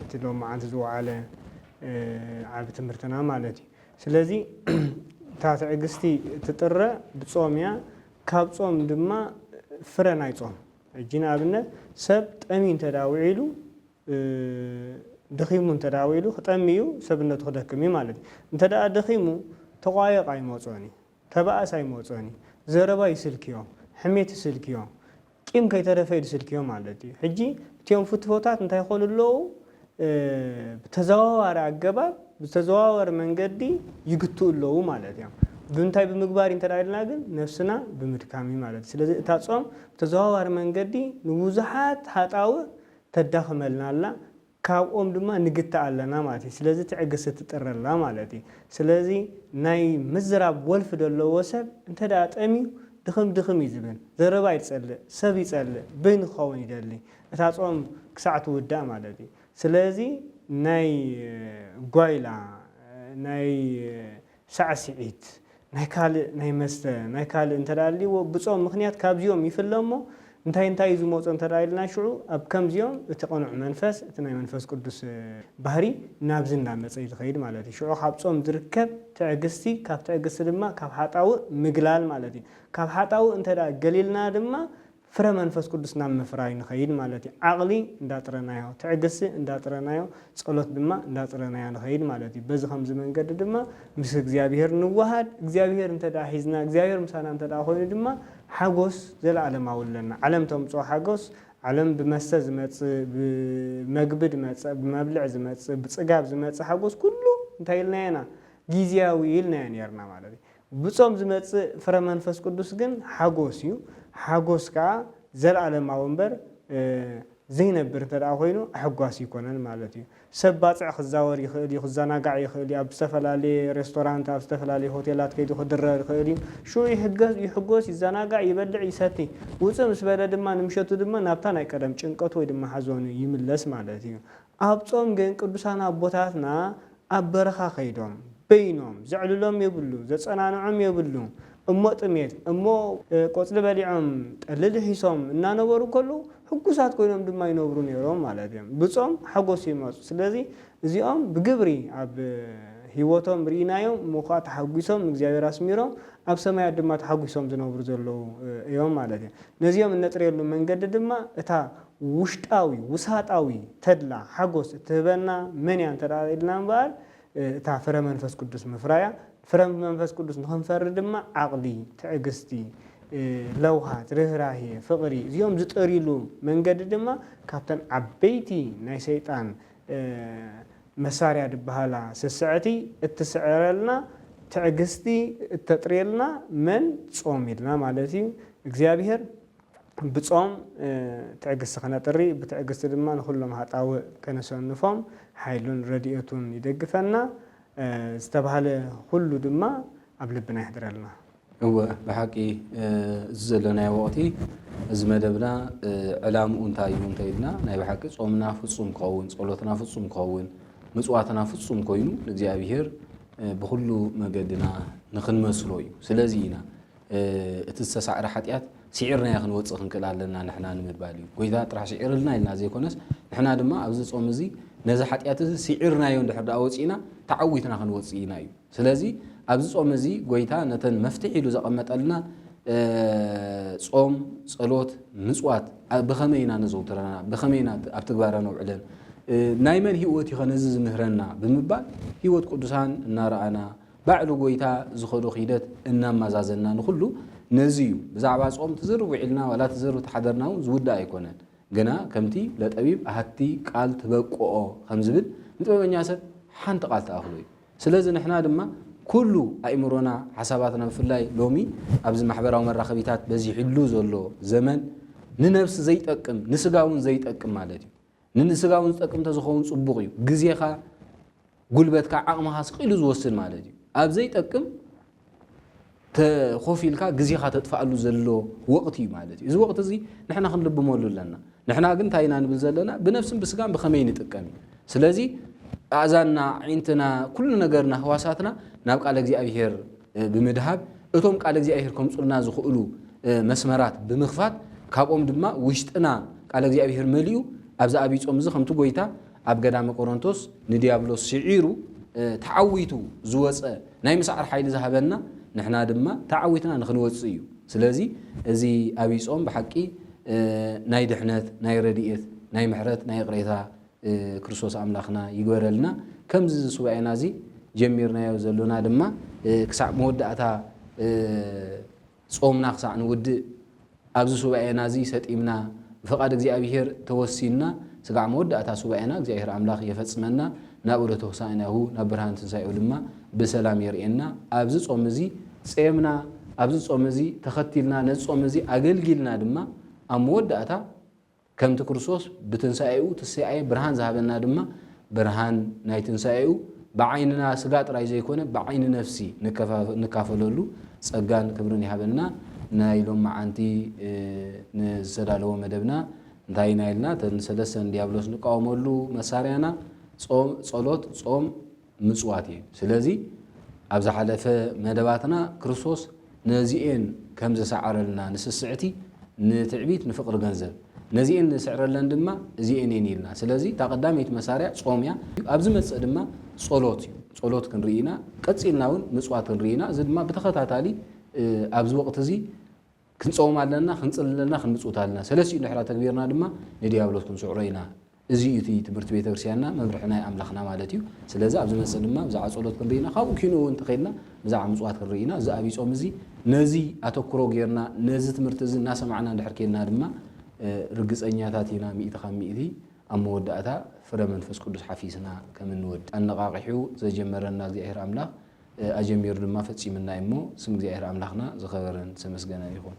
እቲ ሎማዓንቲ ዝወዓለ ዓቢ ትምህርትና ማለት እዩ። ስለዚ እታ ትዕግስቲ ትጥረ ብጾም እያ። ካብ ጾም ድማ ፍረ ናይ ጾም ሕጂ ንኣብነት ሰብ ጠምዩ እንተ ውዒሉ ድኺሙ እንተ ውዒሉ ክጠሚ እዩ ሰብነቱ ክደክም እዩ ማለት እዩ። እንተ ደኣ ደኺሙ ተቋየቕ ኣይመጾን እዩ፣ ተባእስ ኣይመጾን እዩ፣ ዘረባ ይስልክዮ፣ ሕሜት ይስልክዮ፣ ቂም ከይተረፈ እዩ ዝስልክዮ ማለት እዩ። ሕጂ እቲኦም ፍትፎታት እንታይ ይኾኑ ኣለዉ? ብተዘዋዋሪ ኣገባብ ብተዘዋዋሪ መንገዲ ይግትኡ ኣለዉ ማለት እዮም። ብምንታይ ብምግባር እዩ እንተ ኢልና ግን ነብስና ብምድካም እዩ ማለት እዩ። ስለዚ እታ ጾም ብተዘዋዋሪ መንገዲ ንብዙሓት ሃጣውእ ተዳኽመልና ኣላ፣ ካብኦም ድማ ንግታእ ኣለና ማለት እዩ። ስለዚ ትዕግስቲ ትጥረላ ማለት እዩ። ስለዚ ናይ ምዝራብ ወልፊ ዘለዎ ሰብ እንተ ደኣ ጠምዩ ድኽም ድኽም እዩ ዝብል። ዘረባ ይጸልእ፣ ሰብ ይጸልእ፣ በይኑ ክኸውን ይደሊ። እታ ጾም ክሳዕ ትውዳእ ማለት እዩ። ስለዚ ናይ ጓይላ፣ ናይ ሳዕስዒት፣ ናይ ካልእ ናይ መስተ፣ ናይ ካልእ እንተ ኣልይዎ ብጾም ምኽንያት ካብዚኦም ይፍለ እሞ እንታይ እንታይ እዩ ዝመጾ እንተ ኢልና ሽዑ ኣብ ከምዚኦም እቲ ቅኑዕ መንፈስ እቲ ናይ መንፈስ ቅዱስ ባህሪ ናብዚ እንዳመጸ እዩ ዝኸይድ ማለት እዩ። ሽዑ ካብ ጾም ዝርከብ ትዕግስቲ፣ ካብ ትዕግስቲ ድማ ካብ ሓጣውእ ምግላል ማለት እዩ። ካብ ሓጣውእ እንተ ገሊልና ድማ ፍረ መንፈስ ቅዱስ ናብ ምፍራይ ንኸይድ ማለት እዩ። ዓቕሊ እንዳጥረናዮ፣ ትዕግስቲ እንዳጥረናዮ፣ ጸሎት ድማ እንዳጥረናዮ ንኸይድ ማለት እዩ። በዚ ከምዚ መንገዲ ድማ ምስ እግዚኣብሔር ንወሃድ። እግዚኣብሔር እንተ ደኣ ሒዝና፣ እግዚኣብሔር ምሳና እንተ ደኣ ኮይኑ ድማ ሓጎስ ዘለኣለማዊ ኣለና። ዓለም ተምጽኦ ሓጎስ፣ ዓለም ብመስተ ዝመጽእ፣ ብመግቢ ዝመጽእ፣ ብመብልዕ ዝመጽእ፣ ብጽጋብ ዝመጽእ ሓጎስ ኩሉ እንታይ ኢልናዮ ኢና? ግዝያዊ ኢልናዮ ነርና ማለት እዩ። ብጾም ዝመጽእ ፍረ መንፈስ ቅዱስ ግን ሓጎስ እዩ። ሓጎስ ከኣ ዘለኣለማዊ እምበር ዘይነብር እንተ ደኣ ኮይኑ ኣሐጓሲ ኣይኮነን ማለት እዩ። ሰብ ባጽዕ ክዛወር ይኽእል እዩ፣ ክዘናጋዕ ይኽእል እዩ፣ ኣብ ዝተፈላለየ ሬስቶራንት፣ ኣብ ዝተፈላለየ ሆቴላት ከይዱ ክድረር ይኽእል እዩ። ሽዑ ይሕገዝ፣ ይሕጎስ፣ ይዘናጋዕ፣ ይበልዕ፣ ይሰቲ። ውጽእ ምስ በለ ድማ ንምሸቱ ድማ ናብታ ናይ ቀደም ጭንቀቱ ወይ ድማ ሓዘኑ ይምለስ ማለት እዩ። ኣብ ጾም ግን ቅዱሳን ኣቦታትና ኣብ በረኻ ከይዶም በይኖም ዘዕልሎም የብሉ፣ ዘጸናንዖም የብሉ። እሞ ጥሜት፣ እሞ ቆጽሊ በሊዖም ጠሊ ልሒሶም እናነበሩ ከለዉ ሕጉሳት ኮይኖም ድማ ይነብሩ ነይሮም ማለት እዮም። ብጾም ሓጎስ ይመጹ። ስለዚ እዚኦም ብግብሪ ኣብ ህይወቶም ርኢናዮም፣ እሞ ከዓ ተሓጒሶም እግዚኣብሔር ኣስሚሮም ኣብ ሰማያት ድማ ተሓጒሶም ዝነብሩ ዘለዉ እዮም ማለት እዮም። ነዚኦም እነጥርየሉ መንገዲ ድማ እታ ውሽጣዊ ውሳጣዊ ተድላ ሓጎስ እትህበና መን እያ እንተ ኢልና እምበኣር እታ ፍረ መንፈስ ቅዱስ ምፍራያ። ፍረ መንፈስ ቅዱስ ንኽንፈሪ ድማ ዓቕሊ፣ ትዕግስቲ፣ ለውሃት፣ ርህራሄ፣ ፍቕሪ እዚኦም ዝጠርይሉ መንገዲ ድማ ካብተን ዓበይቲ ናይ ሰይጣን መሳርያ ዝበሃላ ስስዕቲ እትስዕረልና ትዕግስቲ እተጥርየልና መን ጾም ኢልና ማለት እዩ እግዚኣብሔር ብጾም ትዕግስቲ ክነጥሪ፣ ብትዕግስቲ ድማ ንኹሎም ሃጣውእ ከነሰንፎም ሓይሉን ረድኤቱን ይደግፈና። ዝተባህለ ኩሉ ድማ ኣብ ልብና የሕድረልና። እወ፣ ብሓቂ፣ እ፣ እዚ ዘለናዮ ወቕቲ፣ እዚ መደብና፣ እ፣ ዕላምኡ እንታይ እዩ እንተ ኢልና፣ ናይ ብሓቂ ጾምና ፍጹም ክኸውን፣ ጸሎትና ፍጹም ክኸውን፣ ምጽዋትና ፍጹም ኮይኑ ንእግዚኣብሄር፣ እ፣ ብኹሉ መገድና ንኽንመስሎ እዩ። ስለዚ ኢና፣ እ፣ እቲ ዝተሳዕረ ሓጢኣት ስዒርናዮ ክንወጽእ ክንክእል ኣለና ንሕና ንምባል እዩ። ጎይታ ጥራሕ ስዒርልና ኢልና ዘይኮነስ፣ ንሕና ድማ ኣብዚ ጾም እዚ ነዚ ሓጢኣት እዚ ስዒርናዮ እንድሕር ደኣ ወጺእና፣ ተዓዊትና ክንወጽእ ኢና እዩ። ስለዚ ኣብዚ ጾም እዚ ጎይታ ነተን መፍትሒ ኢሉ ዘቐመጠልና፣ እ፣ ጾም፣ ጸሎት፣ ምጽዋት፣ ኣ-፣ ብኸመይ ኢና ነዘውትረን፣ ብኸመይ ኢና ኣብ ትግባር ነውዕለን፣ እ፣ ናይ መን ህይወት እዩ ኸ ነዚ ዝምህረና ብምባል ህይወት ቅዱሳን እናረኣና፣ ባዕሉ ጎይታ ዝኸዶ ኺደት እናማዛዘና ንኹሉ ነዚ እዩ። ብዛዕባ ጾም ትዝር ውዒልና ዋላ ትዝር ተሓደርና እውን ዝውዳእ ኣይኮነን። ግና ከምቲ ለጠቢብ ኣሃቲ ቃል ትበቅዖ ከም ዝብል፣ ንጥበበኛ ሰብ ሓንቲ ቃል ትኣኽሎ እዩ። ስለዚ ንሕና ድማ ኩሉ ኣእምሮና፣ ሓሳባትና፣ ብፍላይ ሎሚ ኣብዚ ማሕበራዊ መራኸቢታት በዚሕሉ ዘሎ ዘመን፣ ንነብሲ ዘይጠቅም፣ ንስጋ እውን ዘይጠቅም ማለት እዩ። ንስጋ እውን ዝጠቅም እንተዝኸውን ጽቡቕ እዩ። ግዜኻ፣ ጉልበትካ፣ ዓቕምኻ ስቕ ኢሉ ዝወስድ ማለት እዩ። ኣብ ዘይጠቅም ተኾፍ ኢልካ ግዜኻ ተጥፍኣሉ ዘሎ ወቕቲ እዩ ማለት እዩ። እዚ ወቕቲ እዚ ንሕና ክንልብመሉ ኣለና። ንሕና ግን እንታይ ኢና ንብል ዘለና? ብነፍስን ብስጋን ብኸመይ ንጥቀም እዩ። ስለዚ ኣእዛንና፣ ኣዒንትና፣ ኩሉ ነገርና፣ ህዋሳትና ናብ ቃለ እግዚኣብሄር፣ እ፣ ብምድሃብ፣ እቶም ቃለ እግዚኣብሄር ከምጹልና ዝኽእሉ፣ እ፣ መስመራት ብምኽፋት፣ ካብኦም ድማ ውሽጥና ቃለ እግዚኣብሄር መሊኡ፣ ኣብዚ ኣብይ ጾም እዚ ከምቲ ጎይታ ኣብ ገዳመ ቆሮንቶስ ንዲያብሎስ ስዒሩ፣ እ፣ ተዓዊቱ ዝወጸ ናይ ምስዓር ሓይሊ ዝሃበና፣ ንሕና ድማ ተዓዊትና ንኽንወጽእ እዩ። ስለዚ እዚ ኣብይ ጾም ብሓቂ፣ እ፣ ናይ ድሕነት፣ ናይ ረድኤት፣ ናይ ምሕረት፣ ናይ ይቕሬታ፣ እ፣ ክርስቶስ ኣምላኽና ይግበረልና። ከምዚ እዚ ሱባኤና እዚ ጀሚርናዮ ዘሎና ድማ፣ እ፣ ክሳዕ መወዳእታ፣ እ፣ ጾምና ክሳዕ ንውድእ ኣብዚ ሱባኤና እዚ ሰጢምና፣ ብፍቓድ እግዚኣብሄር ተወሲንና፣ ስጋዕ መወዳእታ ሱባኤና እግዚኣብሄር ኣምላኽ የፈጽመና፣ ናብ ዑደተ ሆሳዕናሁ፣ ናብ ብርሃን ትንሳኤኡ ድማ ብሰላም የርእየና። ኣብዚ ጾም እዚ ጼምና፣ ኣብዚ ጾም እዚ ተኸቲልና፣ ነዚ ጾም እዚ ኣገልጊልና ድማ፣ ኣብ መወዳእታ ከምቲ ክርስቶስ ብትንሳኤኡ ትስኣኤ ብርሃን ዝሃበና ድማ፣ ብርሃን ናይ ትንሳኤኡ ብዓይንና ስጋ ጥራይ ዘይኮነ፣ ብዓይኒ ነፍሲ ንከፋ-፣ ንካፈለሉ ጸጋን ክብርን ይሃበልና። ናይ ሎመዓንቲ፣ እ፣ ንዝተዳለወ መደብና እንታይ ኢና ኢልና? እተን ሰለስተን ዲያብሎስ ንቃወመሉ መሳርያና ጾም፣ ጸሎት፣ ጾም፣ ምጽዋት እዩ። ስለዚ ኣብ ዝሓለፈ መደባትና ክርስቶስ ነዚኤን ከም ዘሰዓረልና፣ ንስስዕቲ፣ ንትዕቢት፣ ንፍቕሪ ገንዘብ፣ ነዚኤን ንስዕረለን ድማ እዚኤን እየን ኢልና። ስለዚ እታ ቀዳመይቲ መሳርያ ጾም እያ። ኣብ ዝመጽእ ድማ ጸሎት እዩ። ጸሎት ክንርኢ ኢና፣ ቀጺልና እውን ምጽዋት ክንርኢ ኢና። እዚ ድማ ብተኸታታሊ፣ እ፣ ኣብዚ ወቕቲ እዚ ክንጸውም ኣለና፣ ክንጽሊ ኣለና፣ ክንምጽውት ኣለና። ሰለስቲኡ እንድሕር ተግቢርና ድማ ንዲያብሎስ ክንስዕሮ ኢና። እዚ እዩ እቲ ትምህርቲ ቤተ ክርስቲያንና፣ መምርሒ ናይ ኣምላኽና ማለት እዩ። ስለዚ ኣብ ዝመጽእ ድማ ብዛዕባ ጸሎት ክንርኢ ኢና፣ ካብኡ ኪንኡ እውን እንተኸይድና ብዛዕባ ምጽዋት ክንርኢ ኢና። እዚ ኣብይ ጾም እዚ ነዚ ኣተኩሮ ጌርና፣ ነዚ ትምህርቲ እዚ እናሰማዕና እንድሕር ኬድና ድማ፣ እ፣ ርግጸኛታት ኢና፣ ሚእቲ ካብ ሚእቲ ኣብ መወዳእታ ፍረ መንፈስ ቅዱስ ሓፊስና ከም እንወድእ። ኣነቓቒሑ ዘጀመረና እግዚኣብሔር ኣምላኽ፣ እ፣ ኣጀሚሩ ድማ ፈጺምና እዩ እሞ፣ ስም እግዚኣብሔር ኣምላኽና ዝኸበረን ዝተመስገነን ይኹን።